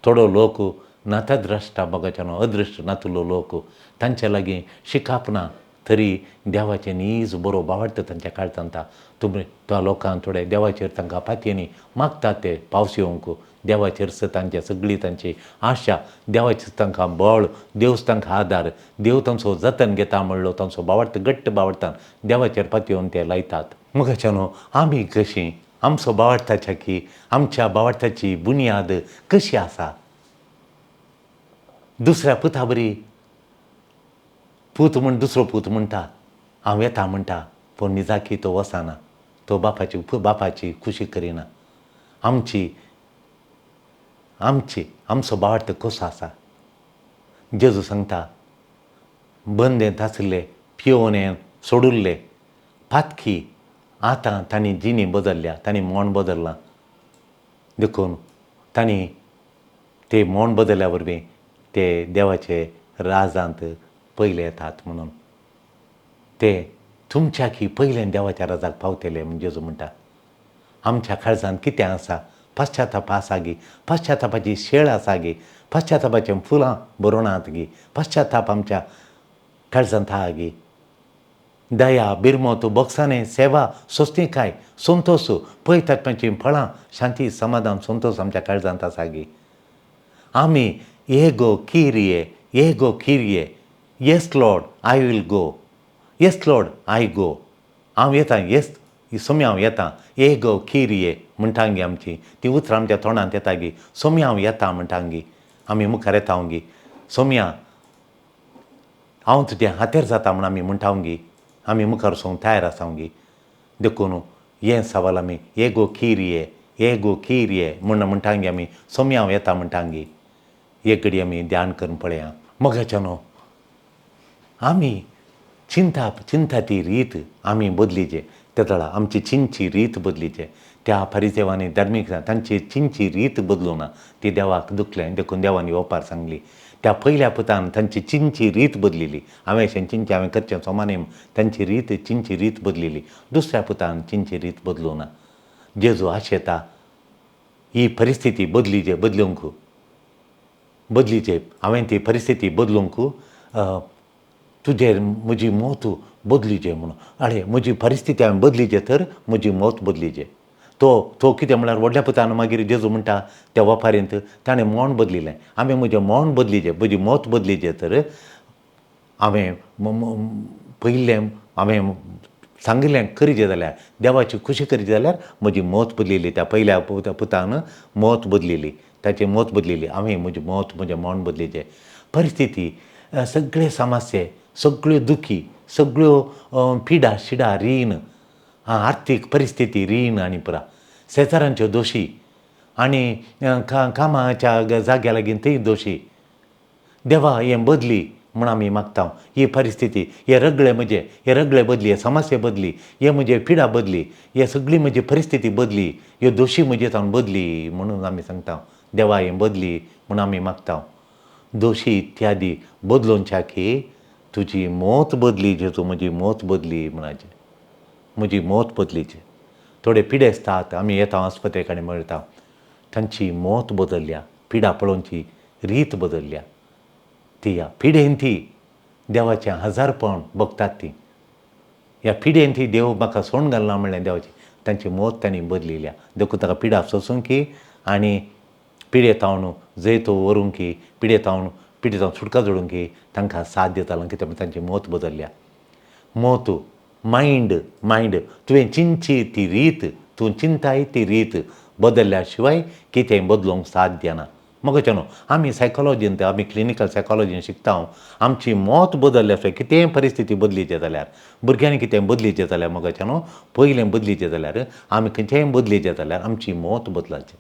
थोडो लोक नातद्रश्टा मोगाच्यान अदृश्ट नातुल्लो लोक, तांचे लागीं शिकप ना तरी देवाचें नीज बरो बावडटा तांच्या काळजांत. तुमी त्या लोकांक थोडे देवाचेर तांकां पातयेनी मागतात ते पावस येवंक, देवाचेर तांचे सगळी तांची आशा, देवाचेर तांकां बळ, देवच तांकां आदार, देव तांचो जतन घेता म्हणलो तांचो बावडटा घट्ट बावडटान देवाचेर पातयेवन ते लायतात. मोगाच्यानो आमी कशीं आमचो बावडटाच्या की आमच्या बावडटाची बुन्याद कशी आसा? दुसऱ्या पुता बरी पूत म्हण दुसरो पूत म्हणटा हांव येता म्हणटा, पूण निजाकी तो वचना, तो बापाची बापाची खुशी करिना. आमची आमची आमचो बावडटा कसो आसा? जेजू सांगता बंदेंत आशिल्ले पियोवन सोडिल्ले पातकी आतां तांणी जिणी बदल्ल्या, तांणी मोण बदल्लां, देखून तांणी ते मोण बदल्ल्या वरवीं ते देवाचे राजांत पयले येतात म्हणून ते तुमच्या की पयलें देवाच्या राजाक पावतले म्हूण जेजू म्हणटा. आमच्या काळजांत कितें आसा? पश्चाताप आसा गी? पश्चातापाची शेळ आसा गी? पश्चातापाचीं फुलां बरोवनात गी? पश्चाताप आमच्या काळजांत आहा गी? दया, बिरमत, बोगसाणें, सेवा, सोंसणीकाय, संतोश, पयतात्म्याचीं फळां, शांती, समाधान, संतोश आमच्या काळजांत आसा गी? आमी एगो किरिये, एगो किरिये, yes Lord I will go, yes Lord I go, हांव येता, येस सोम्या हांव येता, एगो किरिये म्हणटा गे आमची ती उतरां आमच्या तोंडांत येता गी? सोम्या हांव येता म्हणटा गी, आमी मुखार येता गी? सोम्या हांव तुजें हातेर जाता म्हूण आमी म्हणटा गी? आमी मुखार वचूंक तयार आसा गी? देखून हें सवाल आमी एगो किरिये, एगो किरिये म्हूण म्हणटा गी आमी, सोम्या हांव येता म्हणटा गी? एक घडी आमी ध्यान करून पळया. मोगाच्यानो आमी चिंता चिंता ती रीत आमी बदलीचे, तेदळा आमची चिंतची रीत बदलीचे. त्या परिचेवांनी धार्मीक तांची चिंतची रीत बदलूं ना, ती देवाक दुखलें, देखून देवान येवपार सांगली. त्या पयल्या पुतान तांची चिंतची रीत बदलिली, हांवें अशें चिंतचें हांवें करचें सोमानेम, तांची रीत चिंतची रीत बदलिली. दुसऱ्या पुतान चिंतची रीत बदलूं ना. जेजू आशेता ही परिस्थिती बदलीचे, बदलूंक बदलीचे, हांवें ती परिस्थिती बदलूंक तुजेर म्हजी मौत बदलीचे म्हणून. आरे म्हजी परिस्थिती हांवें बदलीचे तर म्हजी मौत बदलीचे. तो तो कितें म्हळ्यार व्हडल्या पुतान मागीर जेजू म्हणटा त्या वपारींत ताणें मोण बदलिलें. हांवें म्हजें मोण बदलीचें, म्हजी मौत बदलीचें तर हांवें पयलें हांवें सांगिल्लें करीजे जाल्यार, देवाची खुशी करीजे जाल्यार म्हजी मत बदलिल्ली. त्या पयल्या पुतान मत बदलिल्ली, ताची मत बदलिल्ली. हांवें म्हजी मत, म्हजें मन बदलिचें. परिस्थिती, सगळे समस्ये, सगळ्यो दुखी, सगळ्यो पिडा शिडा, रीण, आर्थीक परिस्थिती, रीण आनी पुरा शेजारांच्यो दोशी आनी कामाच्या जाग्या लागीं थंय दोशी. देवा हें बदली म्हूण आमी मागता. ही परिस्थिती, हे रगळे म्हजे, हे रगळे बदली, हे समस्या बदली, हे म्हजे पिडा बदली, हे सगळी म्हजी परिस्थिती बदली, ह्यो दोशी म्हजे जावन बदली म्हणून आमी सांगता. देवा हें बदली म्हूण आमी मागता. दोशी इत्यादी बदलोवच्याकी तुजी मत बदली जेजू, म्हजी मत बदली म्हणाचें, म्हजी मत बदलीची. थोडे पिडेस्तात आमी येता आस्पत्रे कडेन मेळटा, तांची मत बदलल्या, पिडा पळोवची रीत बदलल्या. ती ह्या पिडेन ती देवाचें हजारपण भोगतात ती. ह्या पिडेन ती देव म्हाका सोण घालना म्हणलें देवाचें, तांची मत तांणी बदलिल्या. देखून ताका पिडा सोंसूंक आनी पिडे तावन जैत व्हरूंक, पिडे तावन पिडे तावन सुटका जोडूंक तांकां साथ दितालो. कित्याक तांची मत बदलल्या. मत, मायंड, मायंड, तुवें चिंतची ती रीत, तूं चिंताय ती रीत बदलल्या शिवाय कितें बदलूंक साध्य ना. मगो न्हू आमी सायकोलॉजींत, आमी क्लिनिकल सायकोलॉजीन शिकता. आमची मत बदलल्या शिवाय कितेंय परिस्थिती बदलीचे जाल्यार, भुरग्यांनी कितें बदलीचें जाल्यार, मगो न्हू पयलें बदलीचें जाल्यार, आमी खंयचेंय बदलीचें जाल्यार आमची मत बदलाची.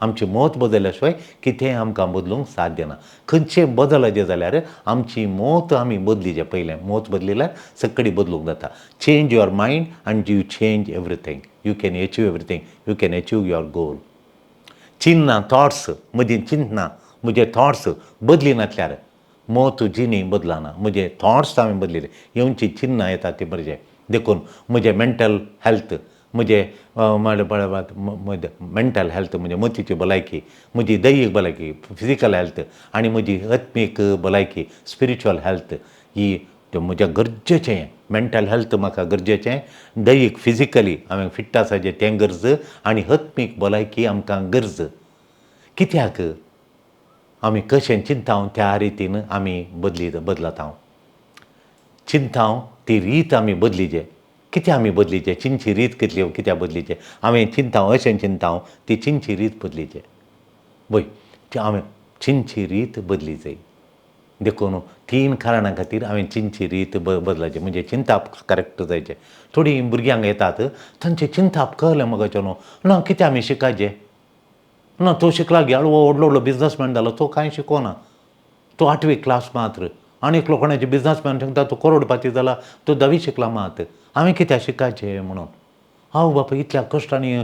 आमची मत बदलल्या शिवाय कितेंय आमकां बदलूंक साध्य ना. खंयचें बदलाचें जाल्यार आमची मत आमी बदलीचें पयलें. मत बदलिल्यार सगळी बदलूंक जाता. Change your mind and you change everything. You can achieve everything. You can achieve your goal. चिन्नां, थॉट्स, म्हजी चिंतना, म्हजे थॉट्स बदली नासल्यार मत जिणी बदलना. म्हजे थॉट्स हांवें बदलिले, येवची चिन्नां येता ती म्हजे. देखून म्हजें मेंटल हेल्थ, म्हजें मेंटल हेल्थ म्हणजे मतीची भलायकी, म्हजी दैहीक भलायकी फिजिकल हेल्थ आनी म्हजी आत्मीक भलायकी स्पिरिच्युअल हेल्थ ही म्हज्या गरजेचें. मेंटल हेल्थ म्हाका गरजेचें, दैहीक फिजिकली हांवें फिट आसाचें तें गरज, आनी आत्मीक भलायकी आमकां गरज. कित्याक आमी कशें चिंता त्या रितीन आमी बदली बदलता. चिंता ती रीत आमी बदलीचे. कित्याक आमी बदलीचे? चिंतची रीत कितली कित्याक बदलीचे? हांवें चिंता अशें चिंता ती चिंतची रीत बदलीचे. वय, हांवें चिंतची रीत बदली जाय. देखून तीन कारणां खातीर हांवें चिंतची रीत बदलाची. म्हणजे चिंताप करेक्ट जायचें. थोडीं भुरग्यांक येतात तांचें चिंताप कळ्ळें मगो न्हू ना कितें आमी शिकाचें ना. तो शिकला गे, व्हडलो व्हडलो बिजनसमॅन जालो, तो कांय शिकोना, तो आठवी क्लास मात्र. आनी एकलो कोणाचे बिजनसमॅन सांगता तो करोडपाती जाला, तो धावी शिकला मात. हांवें कित्याक शिकाचें म्हणून? हांव बापा इतल्या कश्टांनी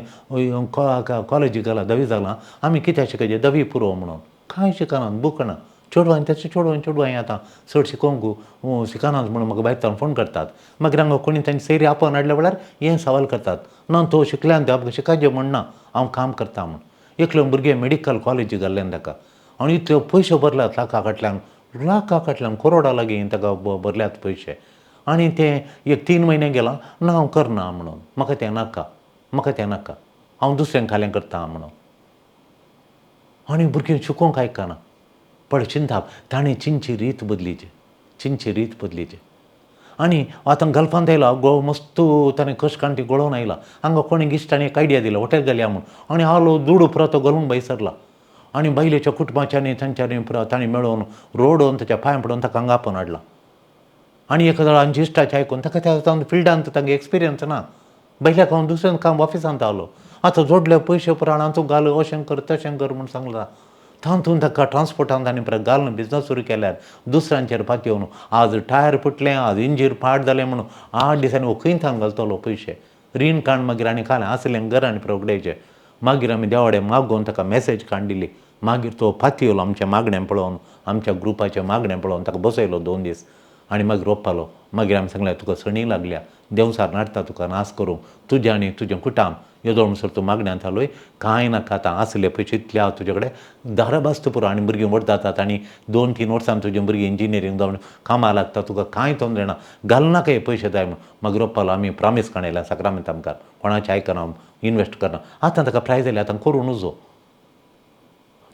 कॉलेजीक गेला, धावी जाला, आमी कित्याक शिकाचें? धावी पुरो म्हणून कांय शिकना, बूक ना. चेडवां तशें चेडवां चेडवां आतां चड शिकोवंक शिकनात म्हणून म्हाका भायर सावन फोन करतात. मागीर हांगा कोणी तांचे सैरी आपोवन हाडल्या वेळार हें सवाल करतात, ना तो शिकल्यान ते आमकां शिकाचें म्हण ना, हांव काम करता म्हूण. एकलो भुरगें मेडिकल कॉलेजीक घाल्लें ताका आनी इतले पयशे भरल्यात लाखा फाटल्यान, लाखा फाटल्यान, करोडा लागीं ताका भरल्यात पयशे. आनी तें एक 3 म्हयने गेलां ना, हांव करना म्हणून, म्हाका तें नाका, म्हाका तें नाका, हांव दुसऱ्यांक खालें करता म्हणून. आनी भुरगीं शिकोवंक आयकना. पळय चिंताप, ताणें चिंतची रीत बदलीची, चिंतची रीत बदलीची. आनी आतां गल्फांत आयला गो मस्त, ताणें कश्ट काडून ती गळोवन आयला. हांगा कोणी इश्टांनी एक आयडिया दिला हॉटेल घालया म्हूण, आनी आलो दुडू पुरो तो घालूंक भायर सरला. आनी बायलेच्या कुटुंबाच्यांनी तांच्यांनी पुरो तांणी मेळोवन रोडोवन ताच्या पांय पडून ताका हांगा आपोवन हाडला. आनी एक हांच्या इश्टाचें आयकून ताका त्या फिल्डांत तांकां एक्सपिरियन्स ना, बायल्याक हांव दुसऱ्यान काम ऑफिसांत आलो, आतां जोडले पयशे पुरो हातूंत घाल, अशें कर तशें कर म्हूण सांगलां. तातूंत ताका ट्रान्सपोर्टांत आनी परत घालून बिजनस सुरू केल्यार दुसऱ्यांचेर पातयेवन आज टायर फुटलें, आज इंजीर पाड जालें म्हणून 8 दिसांनी हो खंय थावन घालतलो पयशे? रीण काड मागीर आनी खालें आसलें घर आनी परत उगडायचें. मागीर आमी देवाडे मागोवन ताका मॅसेज काडून दिली. मागीर तो पातयेलो आमचें मागणें पळोवन, आमच्या ग्रुपाचें मागणें पळोवन ताका बसयलो 2 दीस आनी मागीर रोवपालो. मागीर आमी सांगलें तुका सणी लागल्या, देंवचार नाडटा तुका नाश करूंक, तुजें आनी तुजें कुटाम येदोळ म्हणसर तूं मागण्यांत आलोय, कांय नाका आतां, आसले पयशे इतले आहा तुजे कडेन, दाराबास्त पुरो. आनी भुरगीं व्हड जातात आनी 2-3 वर्सां तुजें भुरगीं इंजिनियरींग जावन कामां लागता, तुका कांय तोंदरे ना, घालनाका हे पयशे जाय म्हूण. मागीर रोवपालो. आमी प्रॉमीस काडयला साक्रामेंता मुखार, कोणाचें आयकना, इनवेस्ट करना. आतां ताका प्रायज जाली, आतां करूं नजो.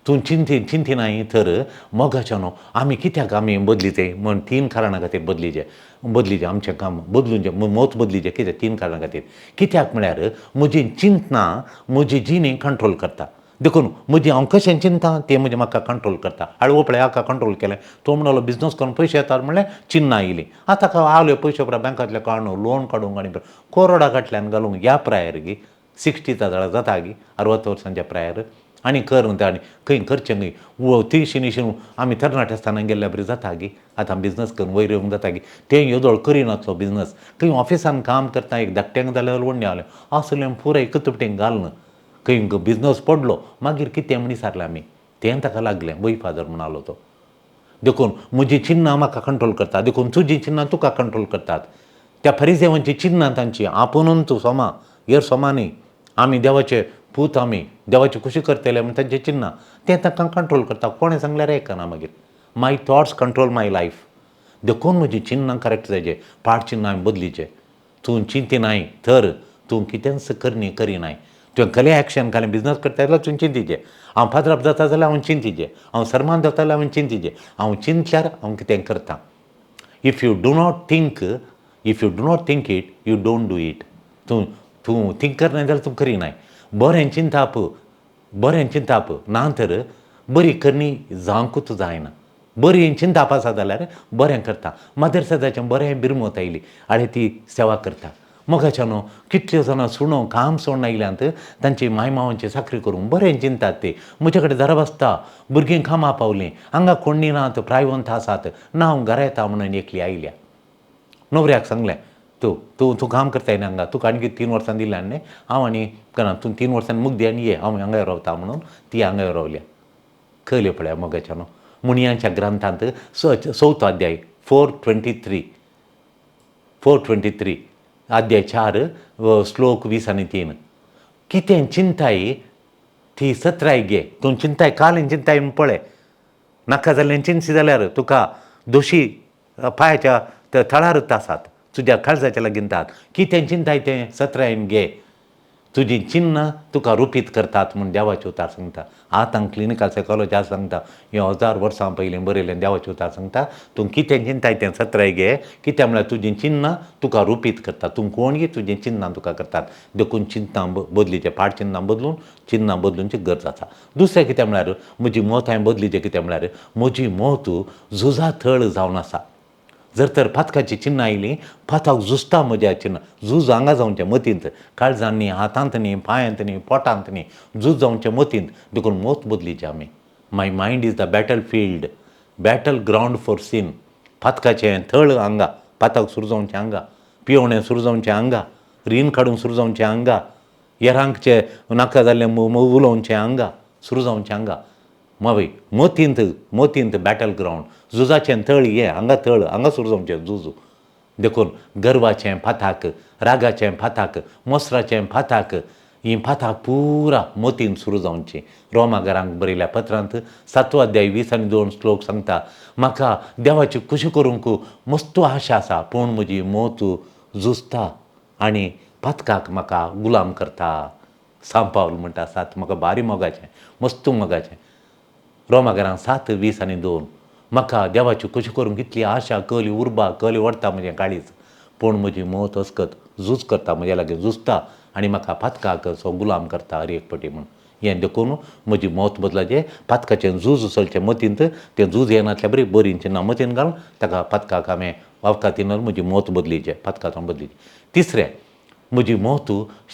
तूं चिंती चिंतिनाय तर मोगाच्या न्हू आमी कित्याक आमी बदलीचे म्हण तीन कारणां खातीर बदलीचे बदलीचें आमचें काम बदलून मत बदलीचें कित्याक तीन कारणां खातीर. कित्याक म्हळ्यार म्हजी चिंतना म्हजी जिणी कंट्रोल करता. देखून म्हजी हांव कशें चिंता तें म्हजें म्हाका कंट्रोल करता. हाडो पळय हाका कंट्रोल केलें, तो म्हणलो बिजनस करून पयशे येतात म्हणलें चिन्नां आयलीं. आतां आवले पयशे पळय बँकांतले काडून लोन काडूंक आनी कोरोडा फाटल्यान घालूंक ह्या प्रायर गी 60 जाता गी 60 वर्सांच्या प्रायर आनी कर म्हणटा आनी खंय करचें खंय तिशी निशी आमी तरणाटे आसतना गेल्ल्या बरी जाता गी. आतां बिजनस करून वयर येवंक जाता गी. तें येदोळ करिनासलो बिजनस, खंय ऑफिसान काम करता एक धाकट्यांक जाल्यार व्हडलें जालें असलें पुराय कुतुपटेंक घालून खंय बिजनस पडलो मागीर कितें म्हण विचारलें आमी, तें ताका लागलें वय फादर म्हणालो तो. देखून म्हजी चिन्नां म्हाका कंट्रोल करता, देखून तुजीं चिन्नां तुका कंट्रोल करतात. त्या फरिजेवांची चिन्नां तांची आपुनून तूं सोमा हेर सोमा न्ही, आमी देवाचे पूत, आमी देवाची खुशी करतले म्हण तांचें चिन्नां तें तांकां कंट्रोल करता. कोणें सांगल्यार आयकना मागीर. My thoughts control my life. देखून म्हजी चिन्नां करेक्ट जायचे, पाड चिन्नां हांवें बदलीचे. तूं चिंतिनाय तर तूं कितेंच करणी करिनाय. तुवें कसलें एक्शन घालें बिजनस करता जाल्यार तुवें चिंतिचें, हांव फादराप जाता जाल्यार हांव चिंतिचें, हांव सरमान जाता जाल्यार हांवें चिंतिचें, हांव चिंतल्यार हांव कितें करता. If you do not think, if you do not think it, you don't do it. तूं तूं थिंक करनाय जाल्यार तूं करिनाय. बरें चिंताप, बरें चिंताप ना तर बरी करणी जावंकूच जायना. बरी चिंताप आसा जाल्यार बरें करता. मदर सदाचें बरें बिरमत आयली आनी ती सेवा करता. मोगाच्या न्हू कितल्यो जाणां सुणो काम सोडून आयल्यांत तांची माय मावांची चाकरी करूंक बरें चिंतात ते. म्हजे कडेन घरा बसता, भुरगीं कामां पावलीं, हांगा कोण नात, प्रायवंत आसात ना, हांव घरा येता म्हणून एकली आयल्या. न्हवऱ्याक सांगलें तूं तूं तूं काम करताय न्ही हांगा, तुका आणकी 3 वर्सां दिल्या न्ही, हांव आनी करा तूं 3 वर्सांनी मुगदी आनी ये हांव हांगा रावता म्हणून ती हांगा रावल्या. कळ्ळें पळया मोगाच्या न्हू मुनियांच्या ग्रंथांत 4थो अध्याय 4:23 4:23 अध्याय 4 श्लोक 20 आनी 3. कितें चिंताय ती सत्राय गे, तूं चिंताय काल चिंताय म्हूण पळय, नाका जाल्लें चिंतशी जाल्यार तुका दोशी पांयाच्या थळारच आसात, तुज्या काळजाच्या लागीं तात. कितें चिंताय तें सत्रायन घे, तुजी चिन्नां तुका रुपीत करतात म्हूण देवाचें उतार सांगता. आतां क्लिनिकल सायकोलॉजी सांगता, हें 1000 वर्सां पयलीं बरयलें देवाचें उतार सांगता, तूं कितें चिंताय तें सत्राय घे, कितें म्हळ्यार तुजीं चिन्नां तुका रुपीत करतात, तूं कोण गी तुजीं चिन्नां तुका करतात. देखून चिंतां बदलीचें, पाड चिन्नां बदलून चिन्नां बदलूनची गरज आसा. दुसरें कितें म्हळ्यार म्हजी मत हांवें बदलीचें कितें म्हळ्यार म्हजी मत झुजा थळ जावन आसा. जर तर पातकाची चिन्नां आयलीं, पातक झुजता म्हज्या चिन्नां, झूज हांगा जावचें मतींत, काळजान न्ही, हातांत न्ही, पांयांत न्ही, पोटांत न्ही, झूज जावचें मतींत. देखून मत बदलीचें आमी. My mind is the battle field, battle ground for sin. पातकाचें थळ हांगा, पातक सुरू जावचें हांगा, पियोवणें सुरू जावचें हांगा, रीण काडूंक सुरू जावचें हांगा, हेरांकचें नाका जाल्लें उलोवचें हांगा सुरू जावचें हांगा. मागीर मतींत मतींत बॅटल ग्रावंड, झुजाचें थळ हें हांगा, थळ हांगा सुरू जावचें झूज. देखून गर्वाचें पाताक, रागाचें पाताक, मोसराचें पाताक, हीं पाताक पुरा मतींत सुरू जावचीं. रोमा घरांक बरयल्या पत्रांत 7वो अध्याय 20 आनी 2 श्लोक सांगता, म्हाका देवाची खुशी करूंक मस्त आशा आसा, पूण म्हजी मत झुजता आनी पातकाक म्हाका गुलाम करता. सांव पावल म्हणटा सात, म्हाका भारी मोगाचें, मस्त मोगाचें. रोमा घरांक 7 20 आनी 2, म्हाका देवाची खुशी करूंक कितली आशा, कली उर्बा, कली व्हरता म्हजें काळीज, पूण म्हजी मत अस्कत झूज करता, म्हज्या लागीं झुजता आनी म्हाका पातकाक सो गुलाम करता हर एक पटी म्हूण. हें देखून म्हजी मत बदलाचें, पातकाचें झूज चलचें मतींत, तें झूज येनासल्या बरी बरीं चिन्नां मतींत घालून ताका पातकाक हांवें वावकातीन म्हजी मत बदलीचें, पातकाचो बदलीचें. तिसरें, म्हजी मत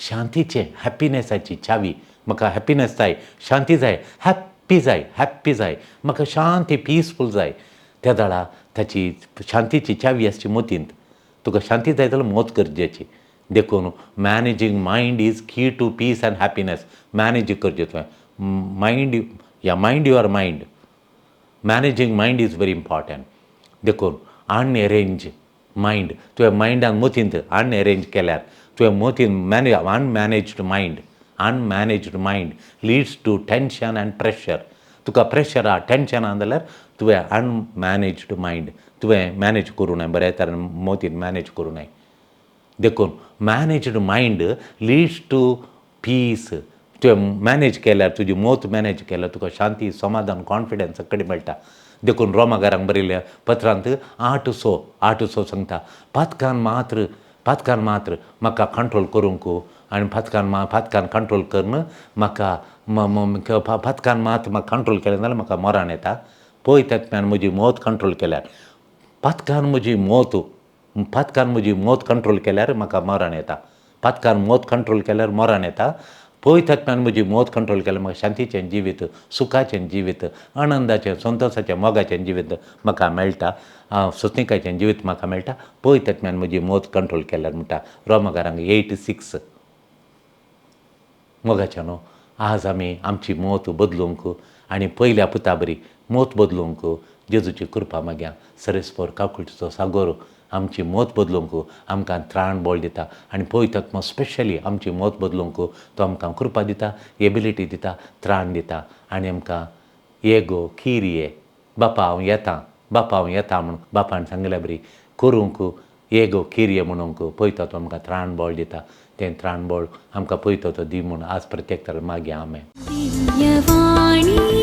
शांतीचें, हॅप्पिनॅसाची चावी. म्हाका हॅप्पिनॅस जाय, शांती जाय, हॅप्पी जाय, हॅप्पी जाय, म्हाका शांती पिसफूल जाय. त्या दाडा ताची शांतीची चावी आसची मतींत. तुका शांती जाय जाल्यार मत गरजेची. देखून managing mind is key to peace and happiness. Manage करचें तुवें मायंड, या mind your mind, managing mind is very important. देखून अनएरेंज मायंड, तुवें मायंडान मतींत अनएरेंज केल्यार तुवें मतीन manage, unmanaged mind, unmanaged mind leads to tension and pressure. तुका प्रेशर आहा, टेंशन आहा जाल्यार तुवें अनमॅनेज्ड मायंड तुवें मॅनेज करूं नये, बऱ्या तरेन मतीन मॅनेज करूं नये. देखून managed mind leads to peace. तुवें मॅनेज केल्यार, तुजी मौत मॅनेज केल्यार तुका शांती, समाधान, कॉन्फिडन्स सगळें मेळटा. देखून रोमागारांक बरयल्ल्या पत्रांत 8:8 सांगता, पातकान मात्र, पातकान मात्र म्हाका कंट्रोल करूंक आनी पातकान पातकान कंट्रोल करून म्हाका पातकान मात म्हाका कंट्रोल केलें जाल्यार म्हाका मरण येता. पळय तातूंतल्यान म्हजी मौत कंट्रोल केल्यार, पातकान म्हजी मौत, पातकान म्हजी मौत कंट्रोल केल्यार म्हाका मरण येता. पातकान मौत कंट्रोल केल्यार मरण येता. पळय तातूंतल्यान म्हजी मौत कंट्रोल केल्यार म्हाका शांतीचें जिवीत, सुखाचें जिवीत, आनंदाचें, संतोशाचें, मोगाचें जिवीत म्हाका मेळटा, सोंसणिकायेचें जिवीत म्हाका मेळटा. पळय तातूंतल्यान म्हजी मौत कंट्रोल केल्यार म्हणटा रोमागारांक 8:6. मोगाचें न्हू, आज आमी आमची मौत बदलूंक आनी पयल्या पुता बरी मौत बदलूंक जेजूची कृपा मागया. सरेस्पर काकुळटीचो सागोर आमची मौत बदलूंक आमकां त्राण बळ दिता आनी पवित्र आत्मा स्पेशली आमची मौत बदलूंक तो आमकां कृपा दिता, एबिलिटी दिता, त्राण दिता आनी आमकां ये गो खीर ये, बापा हांव येता, बापा हांव येता म्हूण बापान सांगल्या बरी करूंक ये गो खीर ये म्हणूंक पवित्र आत्मा आमकां त्राण बळ दिता. तें त्राण बळ आमकां पवित्र आत्मा दी म्हूण आज प्रत्येक तर मागया. आमेन. दिव्यवाणी.